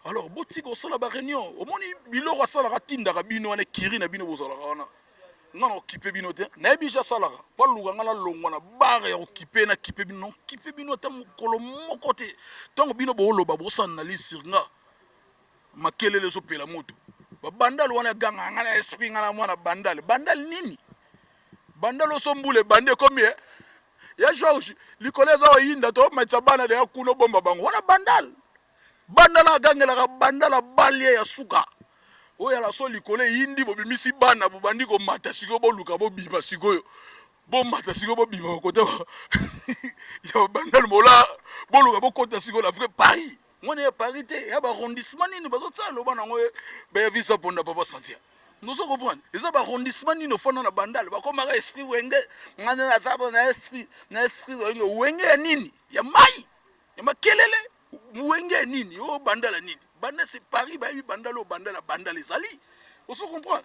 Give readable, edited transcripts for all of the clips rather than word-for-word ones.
Alors botika kosala ba réunion. Omoni biloko asalaka, atindaka bino wana ekiri na bino, bozalaka wana. Nga na okipe bino te, nayebi je asalaka po aluka nga nalongwa na bare ya kokipe, nakipe bino, naokipe bino ata mokolo moko te. Ntango bino booloba, bosala analyse sur nga, makelele ezopela moto. Babandale wana eganga nga na esprit, nga na mwana bandale. Bandale nini? Bandale oso mbula ebandi ekomi e ya George likolo eza oyinda, tomatisa bana deya kuna, obomba bango wana. Bandale, bandala agangelaka bandala balie ya suka oyo ala so likolo eyindi, bobimisi bana, bobandi komata sikoyo, boluka bobima sikoyo, bomata sikoyo, bobima kote ya bandale mola, boluka bokota sikoyo na vrai Paris. Mwana ya Paris te, ya baarrondissement nini bazotia loba nango baya visa ponda papa Santia. Nozo comprendre, eza baarrondissement nini ofanda na Bandale bakomaka esprit Wenge. Ngana naza na esprit, na esprit Wenge. Wenge ya nini? Ya mai ya makelele? Wenge ya nini? Oyo Bandala nini? Bandal, c'est Paris. Bayebi Bandala oyo Bandala, Bandala ezali. Ozo comprendre,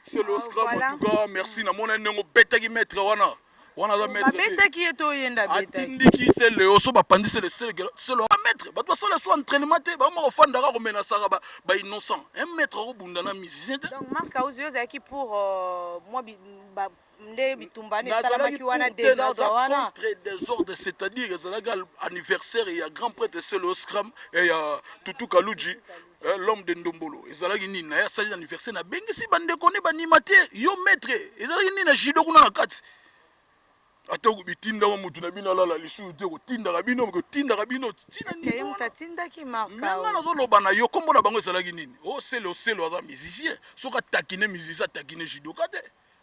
c'est le scram. En tout cas, merci. Namona ndenge obetaki maître wana. Wana aza maître te. Babetaki ye to ye nde abetaki? Atindiki Sele so bapandi Sele, Sele, Sele maître. Bato basala so entraînement te, bama kofandaka komenasaka bainnocent. Un maître akobunda na musicien te. Donc Marc Auzi, oyo ozalaki pour mwa nde bitumba wana esalamaki wana, désordre wana? Contre désordre, c'est-à-dire ezalaki anniversaire ya grand prêtre Sele Oscram ya Tutu Kaluji, l'homme de Ndombolo. Ezalaki nini na ye asali anniversaire, nabengisi bandeko ne banima te. Yo maître, ezalaki nini na judo kuna na kati? Ata bitindaka motu na bino alala lisusu te, kotindaka bino, kotindaka bino ntina. Ye moto atindaki Marc? Me nga nazoloba na yo, nkombo na bango ezalaki nini? O Sele, Oselo aza musicien, soki atakine musicien, atakine judoka te.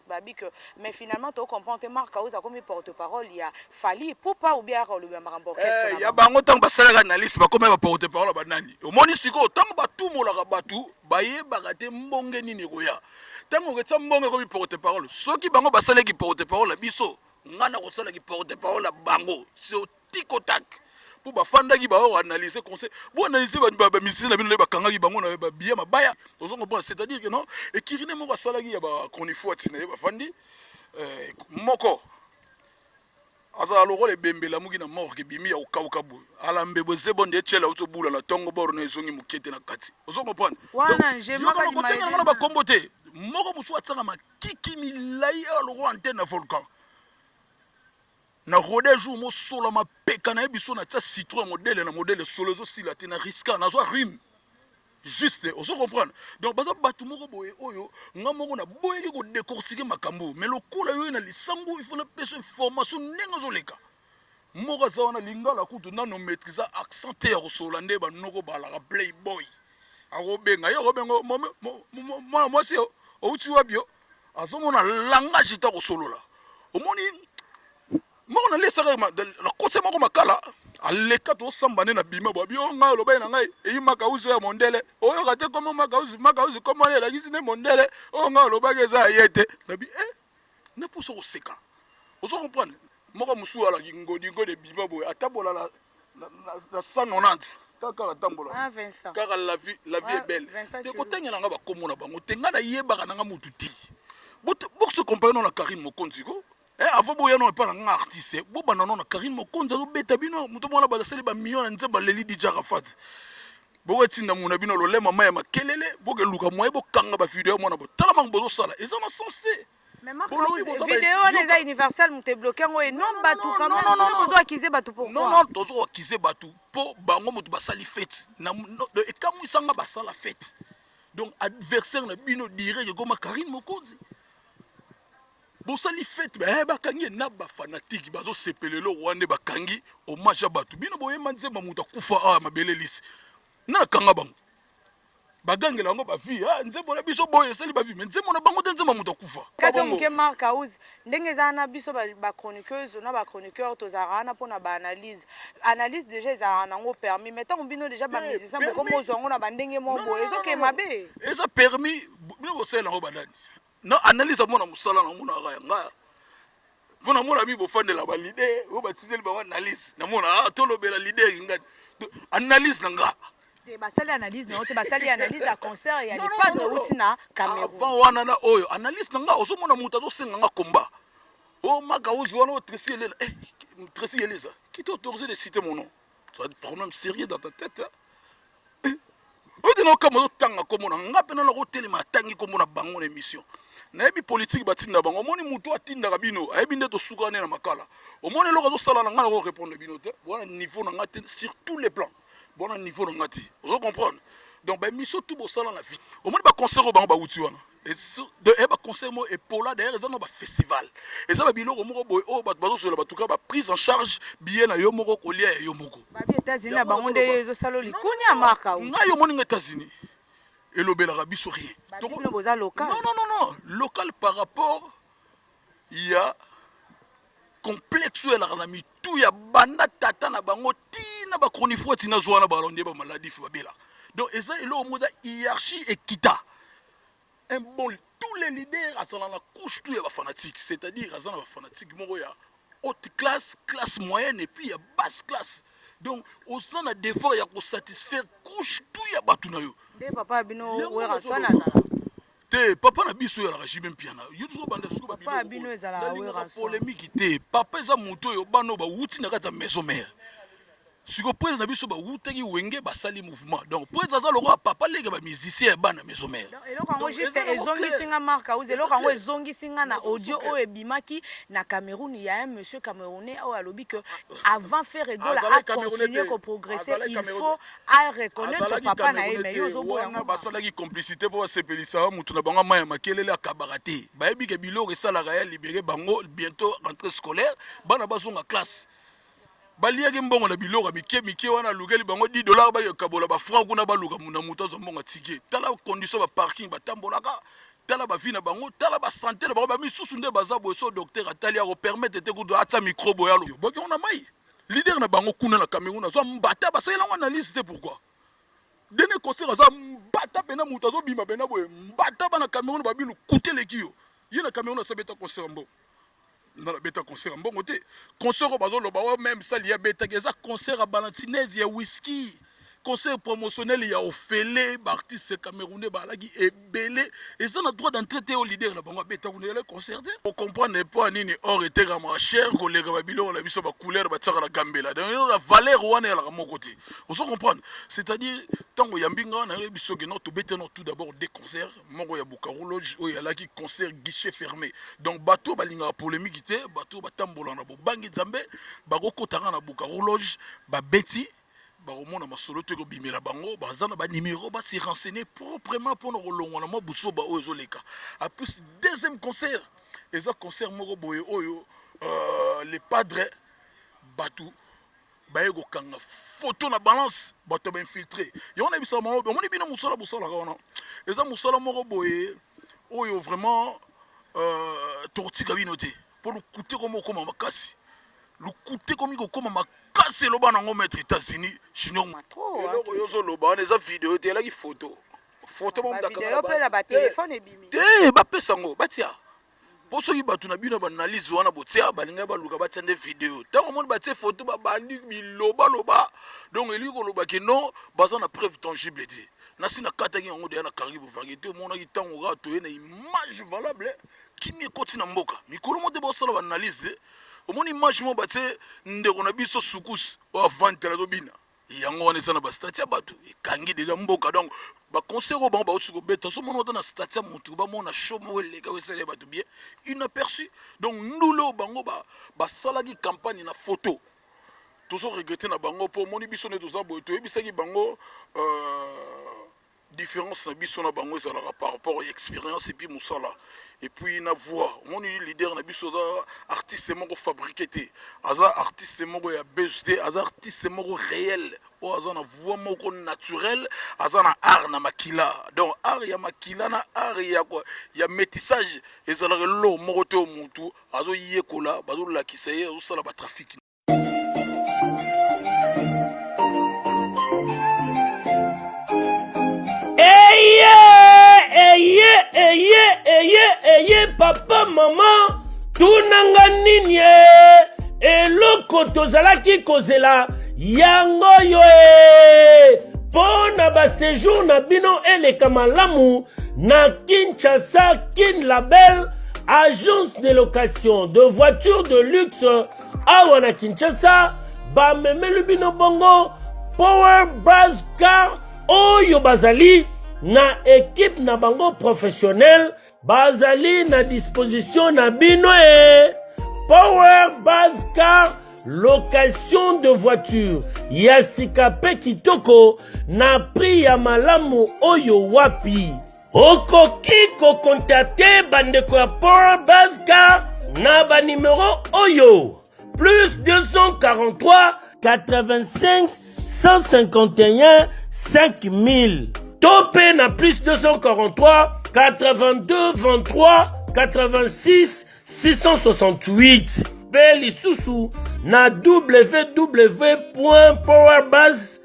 Babi que, mais finalement to comprendre te, Marc Auzi akomi porte parole ya Fally Ipupa ou bien aka olobi ya makambo orchestre na ya bango? Bango ntango basalaka analyse, bakomi ba porte parole ya banani? Omoni sikoyo, ntango batumolaka bato, bayebaka te mbonge nini ekoya. Ntango oketia mbongo, ekomi porte parole. Soki bango basalaki porte parole ya biso, ngai na kosalaki porte parole ya bango sur tikotak, mpo bafandaki baoanalyse conseil, boanalyse bamusicien na bino nde bakangaki bango na babiya mabaya. Ozo comprendre, c'est-à-dire que non, ekirine moko asalaki ya bachronifuati na ye, bafandi moko azala lokola ebembe elamuki na morgue, ebimi ya kokauka boye, ala mbebo ezebo nde etiela auti obula na ntongo, bor no ezongi moke te na kati. Ozo comprendre? Wana njema. Kotengela nga na bakombo te. Moko mosusu atiaka makiki milai awa lokola antenne na volcan na rode. Jour mosola mapeka na ye, biso natia citron ya modele na modele, solo ezosila te na riska, nazwa rhume juste. Ozo comprendre? Donc baza bato moko boye oyo nga moko naboyaki kodécortiquer makambo, mais lokola yo ye na lisango, il faut napesa information ndenge ozoleka. Moko aza wana, lingala kutu nano maîtrise accent te ya kosolola, nde banoko balaka playboy, akobenga ye, akobenga mwana mwasi outi wapi yo, azomona langage te akosolola. Omoni moko nalesaka nakotisa moko makala, aleka tosamba nde na bima bwabi oyo ngai olobai na ngai eyi Makauzi oyo ya mondele, oyoka te komo Makauzi, Makauzi komo wana elakisi nde mondele oyo ngai olobaki eza ya ye te. Nabi e naposa koseka. Ozo comprendre, moko mosusu alaki ngodi ngodi ebima boye, atambola na 190 kaka atambola. Ah, Vincent. Kaka la vie, la vie Ah, est belle. Vincent Te Chulu. kotangela nga bakombo na bango te, ngai nayebaka na nga motu te. Bokose compare no na Karine Mokonzi ko. Avant boya no epa na nga artiste, bobanda no na Karine Mokonzi, azobeta bino moto mwana, basali bamillion na nzembo, aleli DJ Arafat. Bokotinda mona bino lolema mai ya makelele, bokeluka moye bokanga bavideo ya mwana, botala mango bozosala, eza na sens te. Mais Marc Bolobi House, boza vidéo wana eza universel, moto ebloqué yango e non bato quand non, même. Non, non, non. Bozo accuser bato pourquoi? Non, non, tozo accuser bato mpo bango moto basali fête na ekamwisanga, basala fête, donc adversaire na bino direct ekoma Karine Mokonzi. Bosali fête, bakangi ye na bafanatike, bazosepela eloko wana nde bakangi hommage ya bato. Bino boyemba nzembo, moto akufa awa mabele lisi na akanga bango, bagangela yango bavi. Ah, nzembo na biso boye esali bavi, mais nzembo na bango te, nzembo ya moto akufa. Kasi Bongo. Moke Marc House, ndenge eza wana, biso bachroniqueuse na bachroniqueur tozalaka wana mpona baanalyse. Analyse déjà ezalaka nango permis, mais ntango bino déjà bamusicien permis. bokomi ozwa yango na bandenge mo Non, boye, non, non, ezokee non, non. mabe. Eza permis, bino bosalela yango banani na analyse amona mosala na omonaka ya nga mpo namona mi bofandela baleader oyo batindeli bango analyse, namona ah, tolobela leader ngani, analyse na nga. Te, basali analyse na yo te, basali analyse ya concert ya Non, non, Le Padre non, non. euti na Cameroun. Avant wana na oyo analyse na nga, ozomona moto azosenga nga komba o Maka ozi wana o Tracy Elela. Eh, Tracy Eleza, qui t'a autorisé de citer mon nom? Tu as des problèmes sérieux dans ta tête, hein? Eh. te naokama ozotanga nkombo na nga mpe nana kotelema atangi nkombo na bango na émission. Nayebi politike batinda bango. Omoni moto atindaka bino ayebi nde tosuka ne na makala. Omoni eloko azosala na nga, nako répondre bino te. Wana niveau na nga te sur tous les plans. Bona niveau na nga te, ozo comprendre? Donc baémission tout bosala na vie, omoni baconcert oyo bango bawuti wana e baconcert moko epola. D'ailleurs eza na bafestival, eza babiloko moko boye oyo bato bazozwela bato kaka baprise en charge, billet na yo moko, kolia ya yo moko. Babi États-Unis na bango nde ezosala likuni ya marka. Ngai omoni nga, États-Unis elobelaka biso rien. Bino boza local. Non, non, non, non, local par rapport ya complexe oyo elaka na mitu ya banda tata na bango ntina bachroniqueur, ntina zwa wana balonde bamaladif babelaka. Donc eza eloko moko eza hiérarchie ekita. Un bon, tous les leaders azala na couche tout ya bafanatique, c'est-à-dire aza na bafanatique moko ya haute classe, classe moyenne et puis ya basse classe. Donc oza na devoir ya kosatisfaire couche tout ya bato na yo. Nde papa ya bino Werrason azala. Te, papa na biso oyo alaka JB Mpiana, yo tozobanda sikoyo. Papa ya bino ezalaka Werrason. Polémique te. Papa eza moto oyo bana oyo bawuti na kati ya maison mère. Sikoyo président na biso bawutaki Wenge, basali mouvement. Donc président aza lokola papa leke bamusicien ya bana maison mère. Eloko yango juste ezongisi nga, Mark House, eloko yango ezongisi nga na audio oyo ebimaki na Cameroun ya un monsieur camerounais oyo alobi que avant Ferre Gola acontinue koprogresser, il faut areconnaître papa na ye. Mais yo ozoboya. Wana basalaki complicité mpo basepelisa motu na bango. Mai ya makelele akabaka te. Bayebi ke biloko esalaka ya libere bango. Bientôt rentrée scolaire, bana bazonga classe, baliaki mbongo na biloko ya mike mike wana. Alukeli bango 10 dollar, bayekabola bafranc kuna, baluka na moto azwa mbongo atike. Tala condition baparking batambolaka, tala bavie na bango, tala basanté na bango. Bamisusu nde baza boye, so docteur atali, akopermettre te kutu atia micro boye, alo boki ngo na mai. Leader na bango kuna na Cameroun azwa mbata, basaleli yango analyse te. Pourquoi dene concert aza mbata mpena, moto azobima mpena boye mbata? Bana Cameroun babi lokute eleki yo. Ye na Cameroun asabeta concert mbongo, nabeta concert ya mbongo te. Concert oyo bazoloba oyo même sali ya betaki eza concert ya Balantines ya whisky, concert promotionnel ya ofele. Baartiste camerounais bazalaki ebele, eza na droit d'entrée te. Oyo leader na bango abeta kuna ezali concert te. Ocomprendre mpo ya nini or etekamaka cher koleka babiloko na biso, bacouleur batiaka na gambela. Donc la valeur wana ezalaka moko te, ozo comprendre? C'est-à-dire ntango oyambi nga, nayebi soki no tobete no. Tout d'abord deux concerts, moko ya Bukaro Lodge oyo ezalaki concert guichet fermé. Donc bato balingaka polémique te, bato batambola na bobangi Nzambe, bakokotaka na Bukaro Lodge, babeti, bakomona masolo to ekobimela bango. Baza na banimero, basi renseigner proprement mpona kolongwa na mwa busoba oyo ezoleka. Apres deuxième concert eza concert moko boye oyo le padre, bato baye kokanga photo na balance, bato bainfiltre yango. Na bisaka bango, omoni bino mosala bosalaka wana eza mosala moko boye oyo vraiment tokotika bino te, mpo lokute komi kokóma makasi, lokute komi kokóma makasi. Eloba nango maître États-Unis Junior, eloko oyo ozoloba wana eza video te, elaki photo, photo. Te, bapesa yango, batia, mpo soki bato na bino baanalyse wana botia, balingai baluka batia nde video. Ntango omoni batie photo, babandi bilobaloba. Donc elingi koloba ke non, baza na preuve tangible te. Nasi nakataki yango deya na Caribe Variété. Omonaki ntango kaka toye na image valable, kimi ekoti na mboka mikolo mo te. Bosala baanalyse, omoni image mo batie ndeko na biso sukus oyo avantela tobina yango wana, eza na bastati ya bato ekangi deja mboka. Donc baconcert oyo bango bauti kobeta, so mona ota na stati ya motu, bamona show moko eleka oyo esali ya bato bien inaperçu. Donc ndule oyo bango basalaki campagne na photo, tozo regretter na bango, mpo omoni biso nde toza boye. Toyebisaki bango différence na biso na bango ezalaka par rapport ya expérience et puis mosala et puis na voix. Omoni leader na biso aza artiste moko fabriqué te, aza artiste moko ya buzz te, aza artiste moko réel oyo aza na voix moko naturelle, aza na art na makila. Donc art ya makila na art ya métissage ezalaka eloko moko te. Oyo motu azoyekola, bazolakisa ye, azosala batrafic. Eye, eye, eye, eye, eye, papa, mama, tunanga nini e? Eloko tozalaki kozela yango yo e, mpo na baséjour na bino eleka malamu na Kinshasa. Kin Label, agence de location de voitures de luxe awa na Kinshasa, bamemeli bino bongo Power Buzz Car. oyo bazali na ekipe na bango professionnel bazali na disposition na bino e Power Base Car location de voiture ya sika mpe kitoko na prix ya malamu oyo wapi okoki kokontakte bandeko ya Power Base Car na banimero oyo plus 243 85 151 5000 to mpe na plus 243 82 23 86 668 mpe lisusu na www powerbase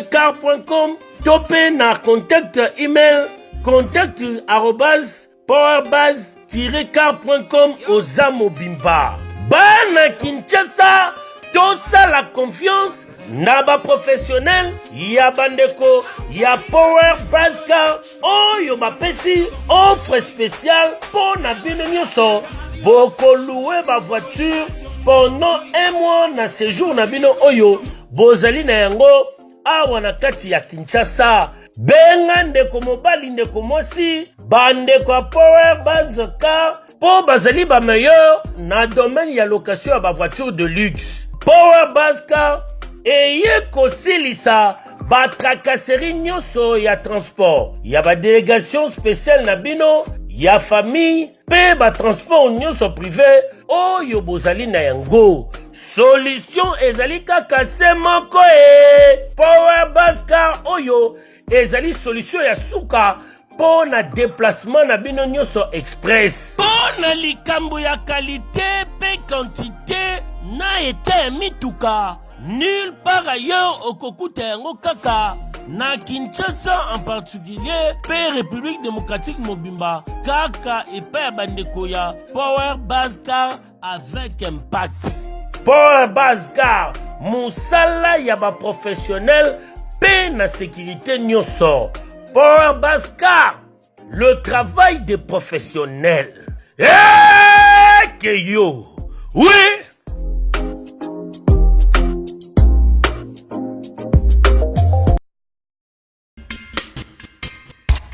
car.com to mpe na contact email contact arobase powerbase-car.com oza mobimba bana kinshasa tosala confiance na baprofessionnel ya bandeko ya power base car oyo bapesi offre spéciale mpo na bino nyonso bokolue bavoiture pendant un mois na séjour na bino oyo bozali na yango awa na kati ya Kinshasa. Benga ndeko mobali, ndeko mwasi, bandeko ya Power Base Car mpo bazali ba meilleur na domaine ya location ya ba voiture de luxe. Power Base Car eye kosilisa ba tracasserie nyonso ya transport ya ba delegation spéciale na bino ya famille mpe ba transport nyonso privé oyo bozali na yango. Solution ezali kaka se moko e Power Bus Car oyo ezali solution ya suka mpo na déplacement na bino nyonso express. Mpo na likambo ya kalite mpe quantité na eta ya mituka, nulle part ailleurs okokuta yango kaka na Kinshasa en particulier mpe République démocratique mobimba, kaka epai ya bandeko ya Power Bus Car avec impact. Power Base Car, mosala ya ba professionnel mpe na sécurité nyonso. Power Base Car, le travail des professionnels. Hey, yo! Oui!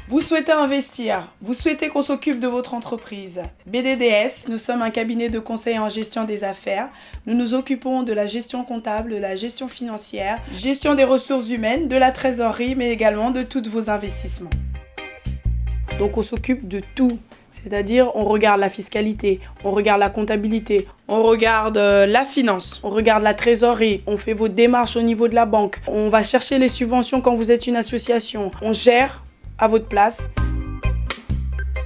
Vous souhaitez investir, vous souhaitez qu'on s'occupe de votre entreprise. BDDS, nous sommes un cabinet de conseil en gestion des affaires. Nous nous occupons de la gestion comptable, de la gestion financière, gestion des ressources humaines, de la trésorerie, mais également de tous vos investissements. Donc on s'occupe de tout. C'est-à-dire, on regarde la fiscalité, on regarde la comptabilité, on regarde euh, la finance, on regarde la trésorerie, on fait vos démarches au niveau de la banque, on va chercher les subventions quand vous êtes une association, on gère à votre place.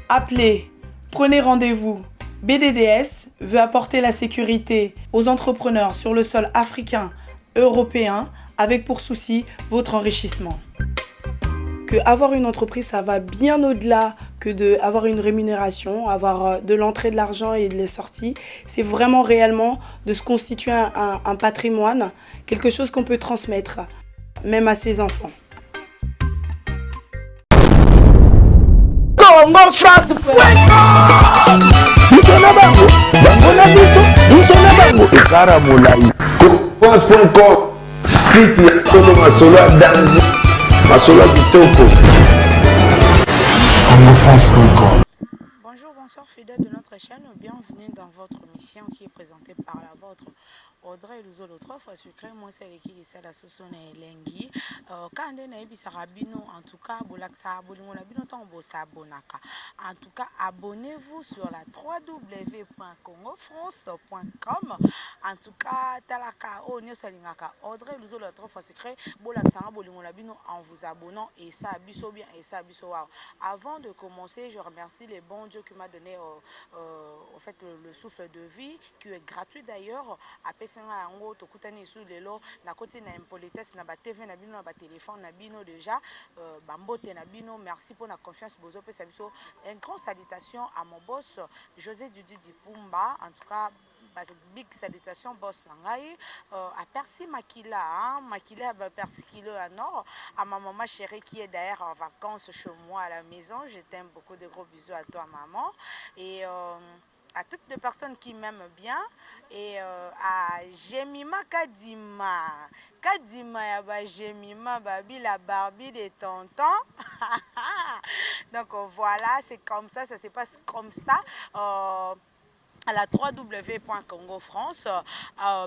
Appelez, prenez rendez-vous. BDDS veut apporter la sécurité aux entrepreneurs sur le sol africain, européen, avec pour souci votre enrichissement. Que avoir une entreprise, ça va bien au-delà que de avoir une rémunération, avoir euh, de l'entrée de l'argent et de les sorties. C'est vraiment réellement de se constituer un, un patrimoine, quelque chose qu'on peut transmettre, même à ses enfants. Congo France biso na bango bango na biso biso na bango ekara molai france.com site ya solo masolo ya danger masolo ya kitoko congofrance.com Bonjour, bonsoir fidèles de notre chaîne, bienvenue dans votre mission qui est présentée par la vôtre Audrey Luzolo trois fois sucré mwasi aleki lisala soso na elengi euh, ka nde nayebisaka bino en tout cas bolakisaka bolingo na bino ntango bosabonaka en tout cas abonnez-vous sur la www.congofrance.com en tout cas talaka oyo nyonso alingaka Audrey Luzolo ya trois fois sucré bolakisaka bolingo na bino en vous abonnant et ça biso bien et ça biso wow avant de commencer je remercie le bon Dieu qui m'a donné euh, euh, en fait le, le souffle de vie qui est gratuit d'ailleurs apesi nga yango tokutani lisusu lelo nakoti na impolitesse na ba TV na bino na ba téléphone na bino déjà euh, bambote na bino merci pour la confiance bozopesa biso un grand salutation à mon boss José Dudi Dipumba en tout cas big salutation boss na ngai euh, à Percy Makila hein, Makila ba Percy Kilo à Nord à ma maman chérie qui est d'ailleurs en vacances chez moi à la maison je t'aime beaucoup de gros bisous à toi maman et euh, À toutes les personnes qui m'aiment bien et à Jemima Kadima Kadima ya ba Jemima babi la Barbie de tonton donc voilà c'est comme ça ça se passe comme ça à la www.congofrance.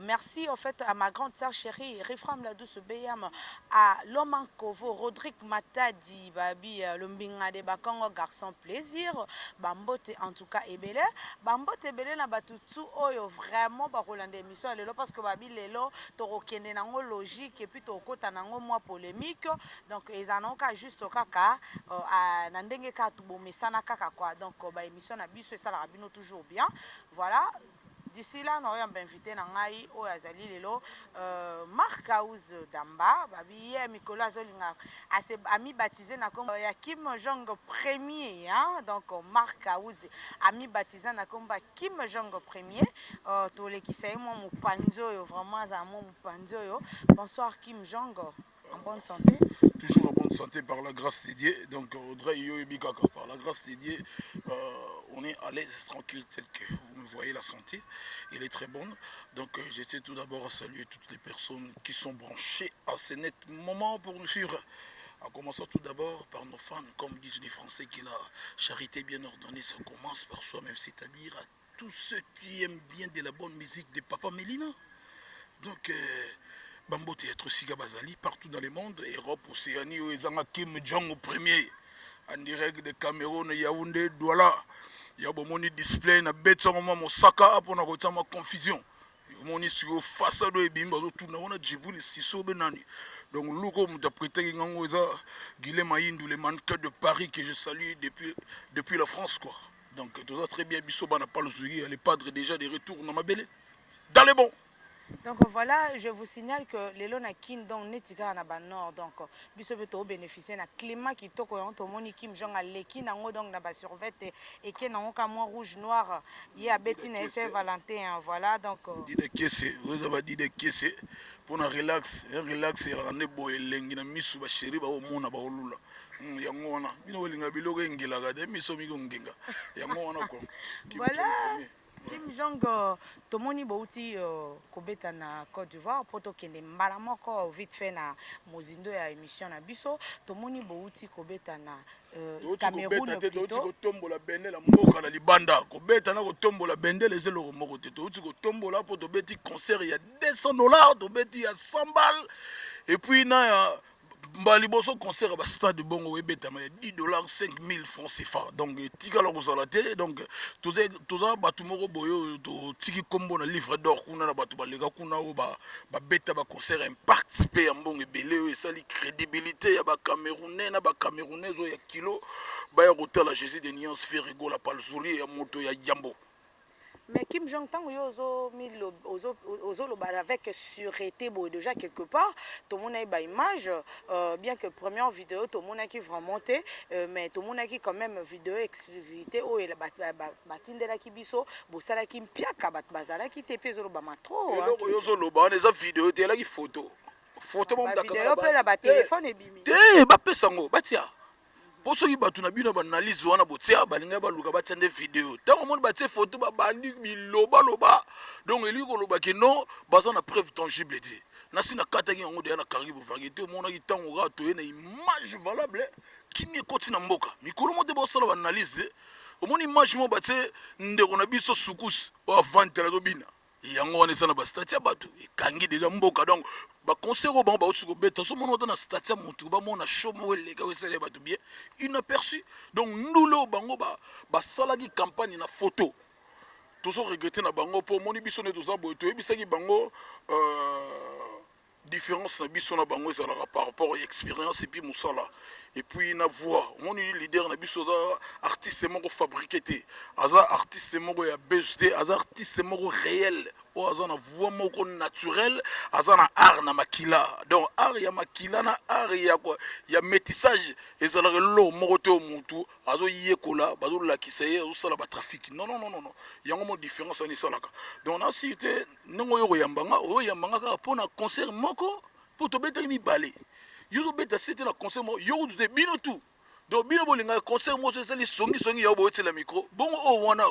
Merci en fait à ma grande sœur chérie, Rifram la douce Beyam, à Loman Kovo, Rodrigue Matadi, Babi, le Mbinga de Bakongo, garçon plaisir, Bambote en tout cas ebele, Bambote ebele na batutu oyo vraiment bakolanda émission ya lelo parce que babi lelo tokokende nango logique et puis tokota nango mwa polémique, donc eza nango kaka juste kaka na ndenge kaka bomesana kaka quoi. Donc ba émission na biso esalaka bino toujours bien. Voilà, d'ici là naoyamba invité na ngai oyo azali lelo, Mark House Damba. Babi ye mikolo azolinga amibaptiser na kombo ya Kim Jong Premier, hein? Donc Mark House amibaptiser na kombo ya Kim Jong Premier. Tolekisa ye mwa mopanzi oyo, vraiment azala mwa mopanzi oyo. Bonsoir Kim Jong, en bonne santé? Toujours en bonne santé par la grâce de Dieu. Donc Audrey yo kaka, par la grâce de Dieu, on est à l'aise, tranquille, tel que vous me voyez, la santé, elle est très bonne. Donc j'essaie tout d'abord à saluer toutes les personnes qui sont branchées à ce net moment pour nous suivre. En commençant tout d'abord par nos fans, comme disent les Français, que la charité bien ordonnée, ça commence par soi-même, c'est-à-dire à tous ceux qui aiment bien de la bonne musique de Papa Mélina. Donc, bambote être siga bazali partout dans le monde, Europe, Océanie, oyo ezanga Kim Jong au premier, en direct de Cameroun, Yaoundé, Douala. Ya bomoni display na betango mwa mosaka mpona kotia mwa confusion. Omoni sikoyo façade oyo ebimi, bazotuna wana Djibril Siso be nani. Donc luko moto apretaki ngango eza Guilhem Mayindu, le mannequin de Paris que je salue depuis la France quoi. Donc toza très bien, biso bana Palzuri, les padres déjà de retour na mabele dans les bons. Donc voilà, je vous signale que lelo na Kin, donc neti kaka na banord, donc biso mpe tobénéficie na climat kitoko yango. Tomoni Kim Jong aleki nango, donc na basurvêt eke nango ka mwa rouge noir, ye abeti na ye Saint Valentin. Voilà, donc dide kese oyo eza badide kese mpona relax. Relax ezalaka nde boye, elengi na misu, bachéri baomona baolula. Yango wana bino bolinga biloko engelaka te, miso mingi ongenga, yango wana quoi. Voilà Kim Jong, tomoni bouti kobeta na Côte d'Ivoire. Mpo tokende mbala moko vite fait na mozindo ya émission na biso, tomoni bouti kobeta na Cameroun. Touti kotombola bendele mboka na libanda. Kobeta na kotombola bendele eza eloko moko te. Touti kotombola mpo tobeti concert ya 200 $, tobeti ya 100 balles et puis na ya mbala liboso concert ya bastade bongo ebetama ya 10 $ 5000 francs CFA. Donc etikala kozala te. Donc toza bato moko boye oyo totiki nkombo na livre d'or kuna na bato baleka kuna oyo babeta baconcert impact mpe ya mbongo ebele oyo esali crédibilité ya bacamerounais na bacamerounaise oyo ya kilo baya kotala Jésus de Nuance, Ferre Gola, Palzuri ya moto ya yambo. Mais Kim Jong, ntango yo ozoloba avec sûreté boye, déjà quelque part tomonaki baimage, bien que première vidéo tomonaki vraiment te, mais tomonaki quand même vidéo exclusivité oyo batindelaki biso. Bosalaki mpiaka, bato bazalaki te mpe ezolobama trop. Eloko oyo ozoloba wana eza vidéo te, elaki photo, photo. Vidéo mpe na batelefone ebimi. Te, bapesa yango batia mpo soki bato na bino baanalyse wana botia balingai baluka batia nde video. Ntango omoni batie photo, babandi bilobaloba. Donc elingi koloba ke non, baza na preuve tangible te. Nasi nakataki yango deya na Caribe Variété. Omonaki ntango kaka toye na image valable, kimi ekoti na mboka mikolo mo te, bosala baanalyse. Omoni image mo batie ndeko na biso sukusi oyo avantela tobina, yango wana eza na bastati ya bato ekangi deja mboka. Donc baconcert oyo bango bauti kobeta, so mona ota na stati ya motu, bamona show moko eleka oyo esali ya bato bien inaperçu. Donc ndule oyo bango basalaki campagne na photo, tozo regretter na bango mpo omoni biso nde toza boye. Toyebisaki bango différence na biso na bango ezalaka par rapport ya expérience et puis mosala et puis na voix. Omoni leader na biso aza artiste moko fabriqué te, aza artiste moko ya buzz te, aza artiste moko réel oyo aza na voix moko naturelle, aza na art na makila. Donc art ya makila na art ya métissage ezalaka eloko moko te. Oyo motu azoyekola, bazolakisa ye, azosala batrafic, non, non, non, non. Yango mo différence wana esalaka. Donc nasi te ndenge oyo koyambanga, oyoyambanga kaka mpo na concert moko, mpo tobetaki mibale. Yo ozobeta se te na concert moko, yo kutu te, bino tu. Donc bino bolingaka concert moko ezali songi songi ya boyotela micro bongo oyo wana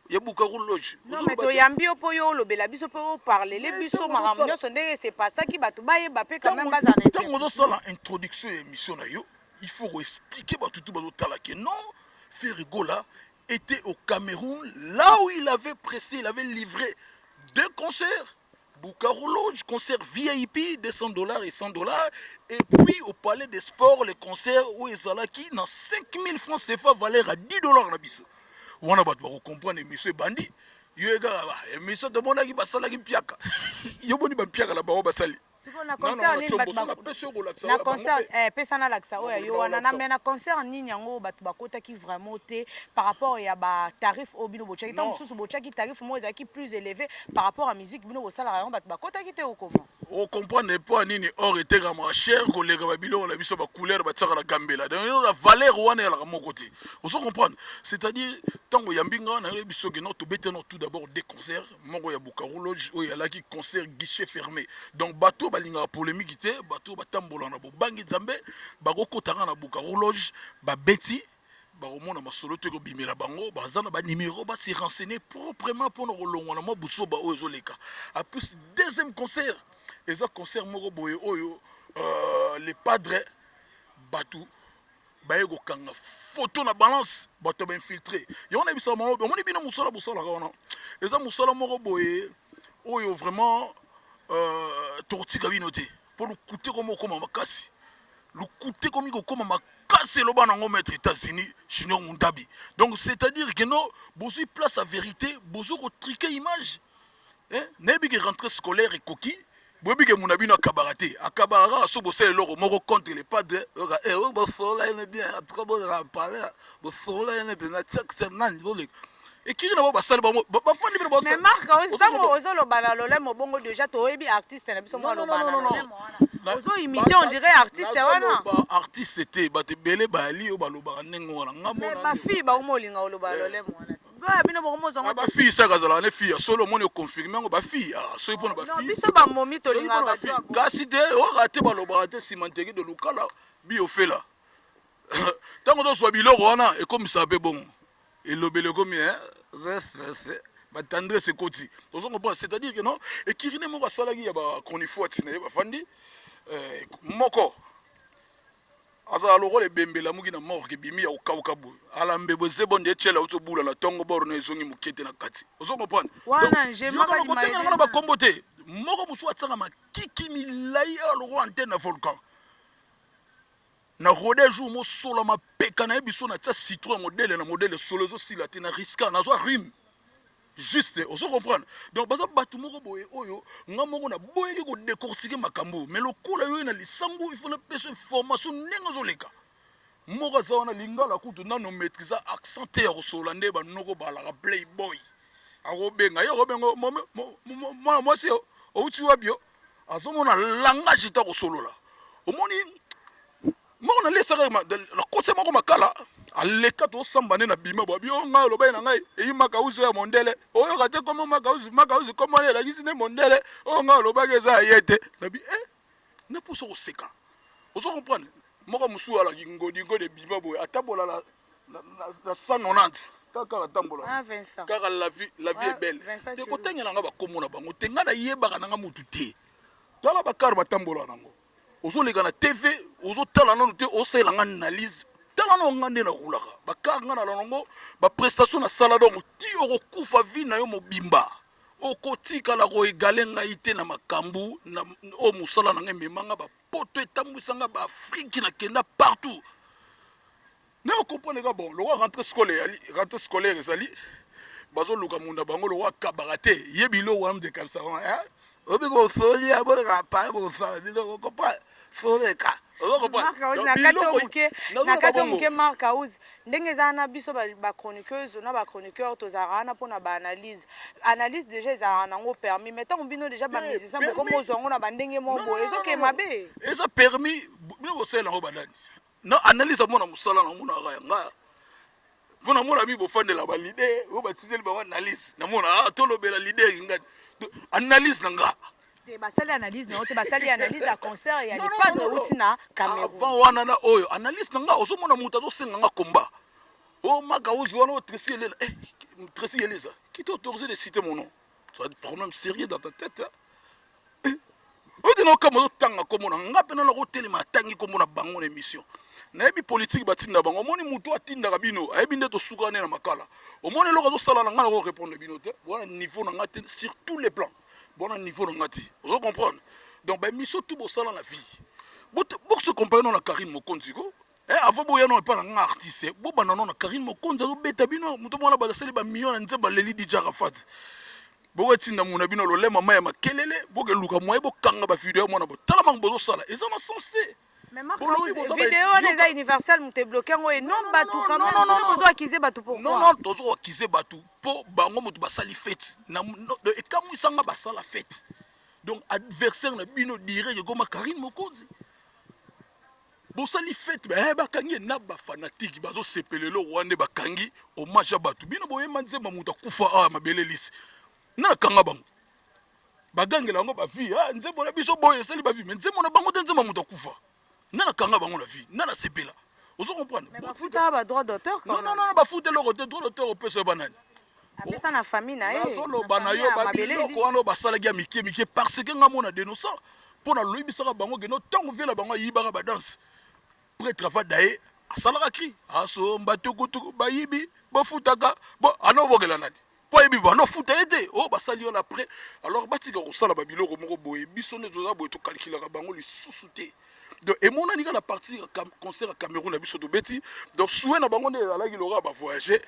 ya Bukaru Lodge. Non mais toyambi yo po yo olobela biso pe o parlele biso makambo nyonso ndenge se passaki bato bayeba pe quand même bazala na Tango ozosala introduction ya émission na yo, il faut ko expliquer bato tout bazotala que non, Ferre Gola était au Cameroun là où il avait presté, il avait livré deux concerts. Bukaru Lodge, concert VIP, 200 $ et 100 $. Et puis au Palais des Sports, le concert où ezalaki dans 5000 francs CFA, valeur à 10 $ na biso. Wana bato bako comprendre émission ebandi. Yo kaka ba émission tomonaki basalaki mpiaka. Yo boni ba mpiaka na bango basali. Sikoyo na concert nini bato na concert pesa nalakisa oyo yo wana na me na concert nini yango bato bakotaki vraiment te par rapport ya batarif oyo bino botiaki? Ntango mosusu botiaki tarif moko ezalaki plus élevé par rapport à musique bino bosalaka yango, bato bakotaki te okoma. Ocomprendre mpo nini or etekamaka cher koleka babiloko na biso, bacouleur batiaka na gambela. Donc la valeur wana ezalaka moko te, ozo comprendre? C'est-à-dire ntango oyambi nga, nayebi soki no tobete no tout d'abord deux concerts, moko ya Bukaru Lodge oyo ezalaki concert guichet fermé. Donc bato balingaka polémique te, bato batambola na bobangi Nzambe, bakokotaka na Bukaru Lodge, babeti, bakomona masolo te kobimela bango. Baza na banimero, basi renseigner proprement mpona kolongwa na mwa busoba oyo ezoleka. En plus, deuxième concert eza concert moko boye oyo le padre, bato baye kokanga photo na balance, bato bainfiltre yango. Na yebisaka bango, omoni bino mosala bosalaka wana eza mosala moko boye oyo vraiment tokotika bino te, mpo lokute komi kokóma makasi, lokute komi kokóma makasi. Eloba nango maître États-Unis Junior Mundabi. Donc c'est-à-dire que no bozwi place ya vérité, bozwi kotriquer image. Nayebi ke rentrée scolaire ekoki, boyebi ke muna bino akabaka te, akabaka kaka so bosala eloko moko contre le padre. Oyoka oyo bosolola yene bien, en tout cas bozala parler, bosolola yene mpenza, tiakisa nani boleka ekiri na bao basali bango bafandi bino. Mais Marc, ntango ozoloba na lolemo bongo, déjà toyebi artiste na biso moko aloba na lolemo wana, ozoimite on dirait artiste wana. Artiste te, bato ebele bayali oyo balobaka ndenge wana. Nga mona bafille bakomo olinga oloba lolemo wana te, bino bokomozwango. Bafille saka azalaka ne fille ya solo, omoni, oconfirme yango. Bafille soki mpona bafille. Biso bamomi tolingaka. Kasi te, oyoka te, balobaka te cimenterie de Lukala biofela. Ntango tozwa biloko wana, ekomisaka mpe bongo elobeli ekomi batendresse ekoti, ozo comprendre? C'est-à-dire que non, ekirine moko asalaki ya bachronifoiti na ye, bafandi moko azala lokola ebembe elamuki na morgue, ebimi ya kokauka boye, alambebo ezebo nde etiela auti obula na ntongo borno ezongi moke te na kati, ozo comprendre? Kotenga na bakombo te. Moko mosusu atiaka makiki milai awa lokola antenne na volcan na rode jour mosola mapeka na ye. Biso natia citron ya modele na modele, solo ezosila te na riska nazwa rhume juste, ozo comprendre? Donc baza bato moko boye oyo nga moko naboyaki kodécortiquer makambo, mais lokola yo na lisango, il faut napesa information ndenge ozoleka. Moko aza wana, lingala kutu nano maîtrise accent te ya kosolola nde banoko balaka playboy, akobenga ye, akobenga mwana mwasi outi wapi yo, azomona langage te akosolola. Omoni moko nalesaka nakotisa moko makala aleka, tosamba nde na bima bwa bio. Ngai olobaki na ngai eyi makauzi ya mondele, oyoka te komo makauzi, makauzi komo wana elakisi nde mondele oyo ngai olobaki eza ya ye te. Nabi e naposa koseka, ozo comprendre? Moko mosusu alaki ngodi ngodi ebima boye, atambola na 190 kaka natambola kaka. La vie, la vie est belle te. Kotangela nga bakombo na bango te, ngai nayebaka nanga mutu te. Tala bakare batambola nango, ozoleka na TV, ozotala nano te, osalela nga analyse. Tala nano nga nde naroulaka bakare, nga na nango baprestation nasala. Donc ti okokufa vie na yo mobimba, okotikala koégaler ngai te na makambo oyo. Mosala na ngai ememanga bapoto, etambwisanga baAfrike, nakenda partout na okomprendre ka. Bon, lokwa rentrée scolaire, rentrée scolaire ezali, bazoluka munda bango lokwa akabaka te ye biloko wana mudekabisa obi kofolia boleka pare bosala biloko comprendre foleka. Na kati ya moke, Mark House, ndenge eza na biso bachroniqueuse na bachroniqueur, tozalaka wana mpona baanalyse. Analyse déjà ezalaka nango permis, mais ntango bino déjà bamusicien bokomi ozwa yango na bandenge moko boye, ezoke mabe. Eza permis, bino bosalela yango banani na analyse? Amona mosala na omonaka yanga mpo namona mi bofandela baleader oyo batindeli bango analyse. Namona tolobela leader ngani, analyse na nga. Te, basali analyse na yo te, basali analyse ya concert ya Le Padre euti na Cameroun. Avant wana na oyo analyse na nga, ozomona moto azosenga nga combat. Oh Maka Ozi wana, oh Tracy Eleza. Eh, Tracy Eleza, qui t'a autorisé de citer mon nom? Tu as des problèmes sérieux dans ta tête, hein? Eh, oyo te naokama ozotanga nkombo na nga mpe nana kotelema atangi nkombo na bango na émission. Nayebi politike batinda bango, omoni moto atindaka bino ayebi nde tosuka nde na makala. Omoni eloko azosala na nga, nako répondre bino te, wana niveau na nga te sur tous les plans. Bona niveau na nga te, ozo comprendre? Donc ba émission tout bosala na vie, bokose comparer no na Karine Mokonzi ko. Eh, avant boya no epa na nga artiste, bobanda no na Karine Mokonzi azobeta bino moto mwana bazasali ba million na nzembo aleli DJ Arafat. Bokotinda muna bino lolema mai ya makelele, bokeluka moye bokanga ba video ya mwana botala mango bozosala eza na sens te. Mais Marc House, vidéo wana eza universel, moto ebloke yango et non bato quand même. Non, bozo accuser bato pourquoi? Non, non, tozo accuser bato po bango moto basali fête. Na ekamwisanga basala fête. Donc adversaire na bino direct ekoma Karine Mokonzi. Bosali fête ba eh, bakangi na ba fanatique bazosepela eloko wana nde bakangi hommage ya bato. Bino boyemba nzembo moto akufa awa mabele lisi. Na kanga bango. Bagangela yango ba vie, ah nzembo na biso boye esali ba vie, mais nzembo na bango te, nzembo ya moto akufa. Nga na kanga bango na vie, nga na sepela. Ozo comprendre? Mais bafuta ba droit d'auteur quand même. Non, non, non, bafuta eloko te, droit d'auteur opesa yo banani? Apesa na famille na ye. Nazoloba na yo ba biloko wana basalaki ya mike mike parce que nga mona dénonça mpo na loyebisaka bango ke no ntango vie na bango ayibaka ba danse prêtre avada ye asalaka cri asomba tukutuku bayibi bafutaka bo anobokela nani po ayebi bando afuta ye te oyo basali wana après. Alors batika kosala babiloko moko boye, biso nde toza boye, tokalkulaka bango lisusu te. Donc emonani kaka na partir ya concert ya Cameroun na biso tobeti. Donc souhait na bango nde ezalaki lokola bavoyage,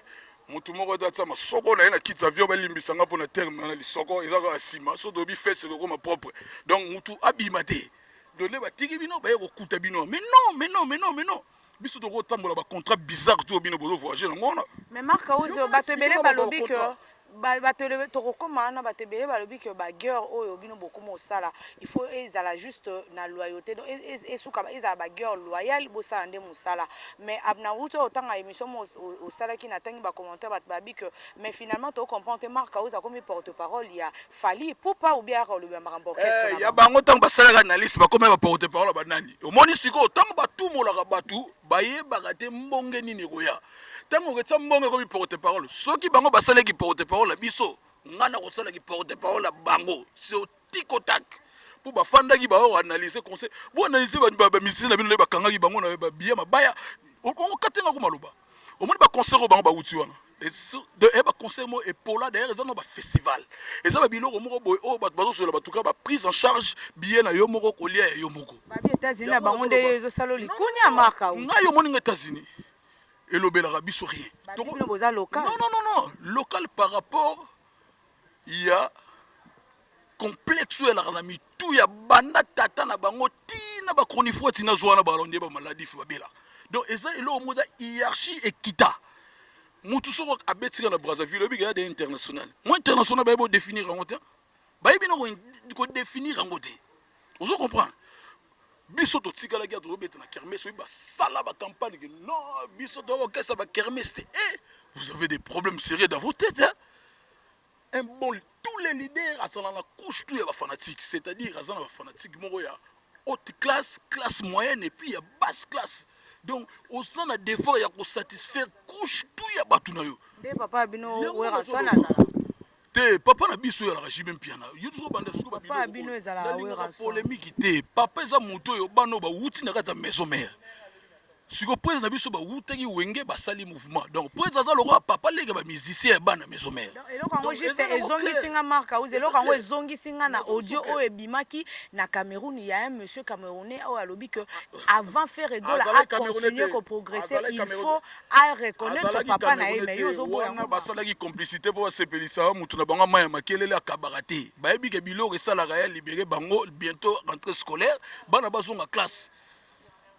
motu moko ete atia masoko na ye na kiti avion, balimbisa nga mpona terme wana, lisoko eza kaka nsima so toyebi fese ekokoma propre. Donc motu abima te, donc nde batiki bino baye kokuta bino. Mais non, mais non, mais non, mais non, biso tokotambola ba contrat bizarre to bino bozo voyager nango wana. Mais Marc Ozo, bato ebele balobi que bato tokokoma wana, bato ebele balobi que ba guerre oyo bino bokoma osala, il faut ezala juste na loyauté, donc esuka ezala ba guerre loyale, bosala nde mosala. Mais na wuti oyo otanga émission mo osalaki, natangi ba commentaire, bato babi que mais finalement to comprendre te, Marc Ozo akomi porte parole ya Fally Ipupa ou bien olobi makambo orchestre eh, ya bango. Ntango basalaka analyse, bakoma ba porte parole banani? Omoni sikoyo, ntango batumolaka bato bayebaka te mbonge nini ekoya. Ntango okotia mbongo ekomi porte parole. Soki bango basalaki porte parole na biso, ngai nakosalaki porte parole na bango sur tic au tac, mpo bafandaki baoanalyse conseil, boanalyse bamusicien na bino nde bakangaki bango na babiye mabaya. Okatenga ko maloba, omoni baconcert oyo bango bawuti wana, baconcert moko epola. D'ailleurs eza no bafestival, eza babiloko moko boye oyo bato bazozwela bato kaka baprise en charge, billet na yo moko, kolia ya yo moko. Babi États-Unis na bango nde ezosala likunya, Marc. Ngai omoni nga États-Unis elobelaka biso rien. Bino boza local. Non, non, non, non, local par rapport ya complexe oyo elaka na mitu ya banda tata na bango ntina bachronifois ntina zwa wana balonde bamaladife babelaka. Donc eza eloko moko eza hiérarchie ekita. Mutu soko abetika na Brazzaville, oyebi ya de international mo international, bayebi odéfinir yango te, bayebi na kodéfinir yango te. Ozo comprendre? Biso totikalaki ya tozobeta na kermesse, oyebi basala bacampagne ke non, biso tokokesa bakermesse te. Eh, vous avez des problèmes sérieux dans vos têtes, hein? Un bon, tous les leaders azala na couche tout ya bafanatique, c'est-à-dire aza na bafanatique moko ya haute classe, classe moyenne et puis ya basse classe. Donc oza na devoir ya kosatisfaire couche tout ya bato na yo. Nde papa bino Werrason azala te, papa na biso oyalaka JB Mpiana, yo tozobanda sikoyo. Papa bino ezalaka Werrason. Polémique te, papa eza moto oyo bana oyo bawuti na kati ya maison mère. Sikoyo prese na biso bawutaki Wenge, basali mouvement. Donc prese aza lokola papa leke bamusicien ya bana maison mère. Eloko yango juste ezongisi nga, Marc House, eloko yango ezongisi nga na audio oyo ebimaki na Cameroun ya un monsieur camerounais oyo alobi que avant Ferre Gola a continuer koprogresser, il faut a reconnaître papa na ye. Mais yo ozoboya. Wana basalaki complicité mpo basepelisa motu na bango mai ya makelele akabaka te. Bayebi ke biloko esalaka ya libere bango, bientôt rentrée scolaire, bana bazonga classe,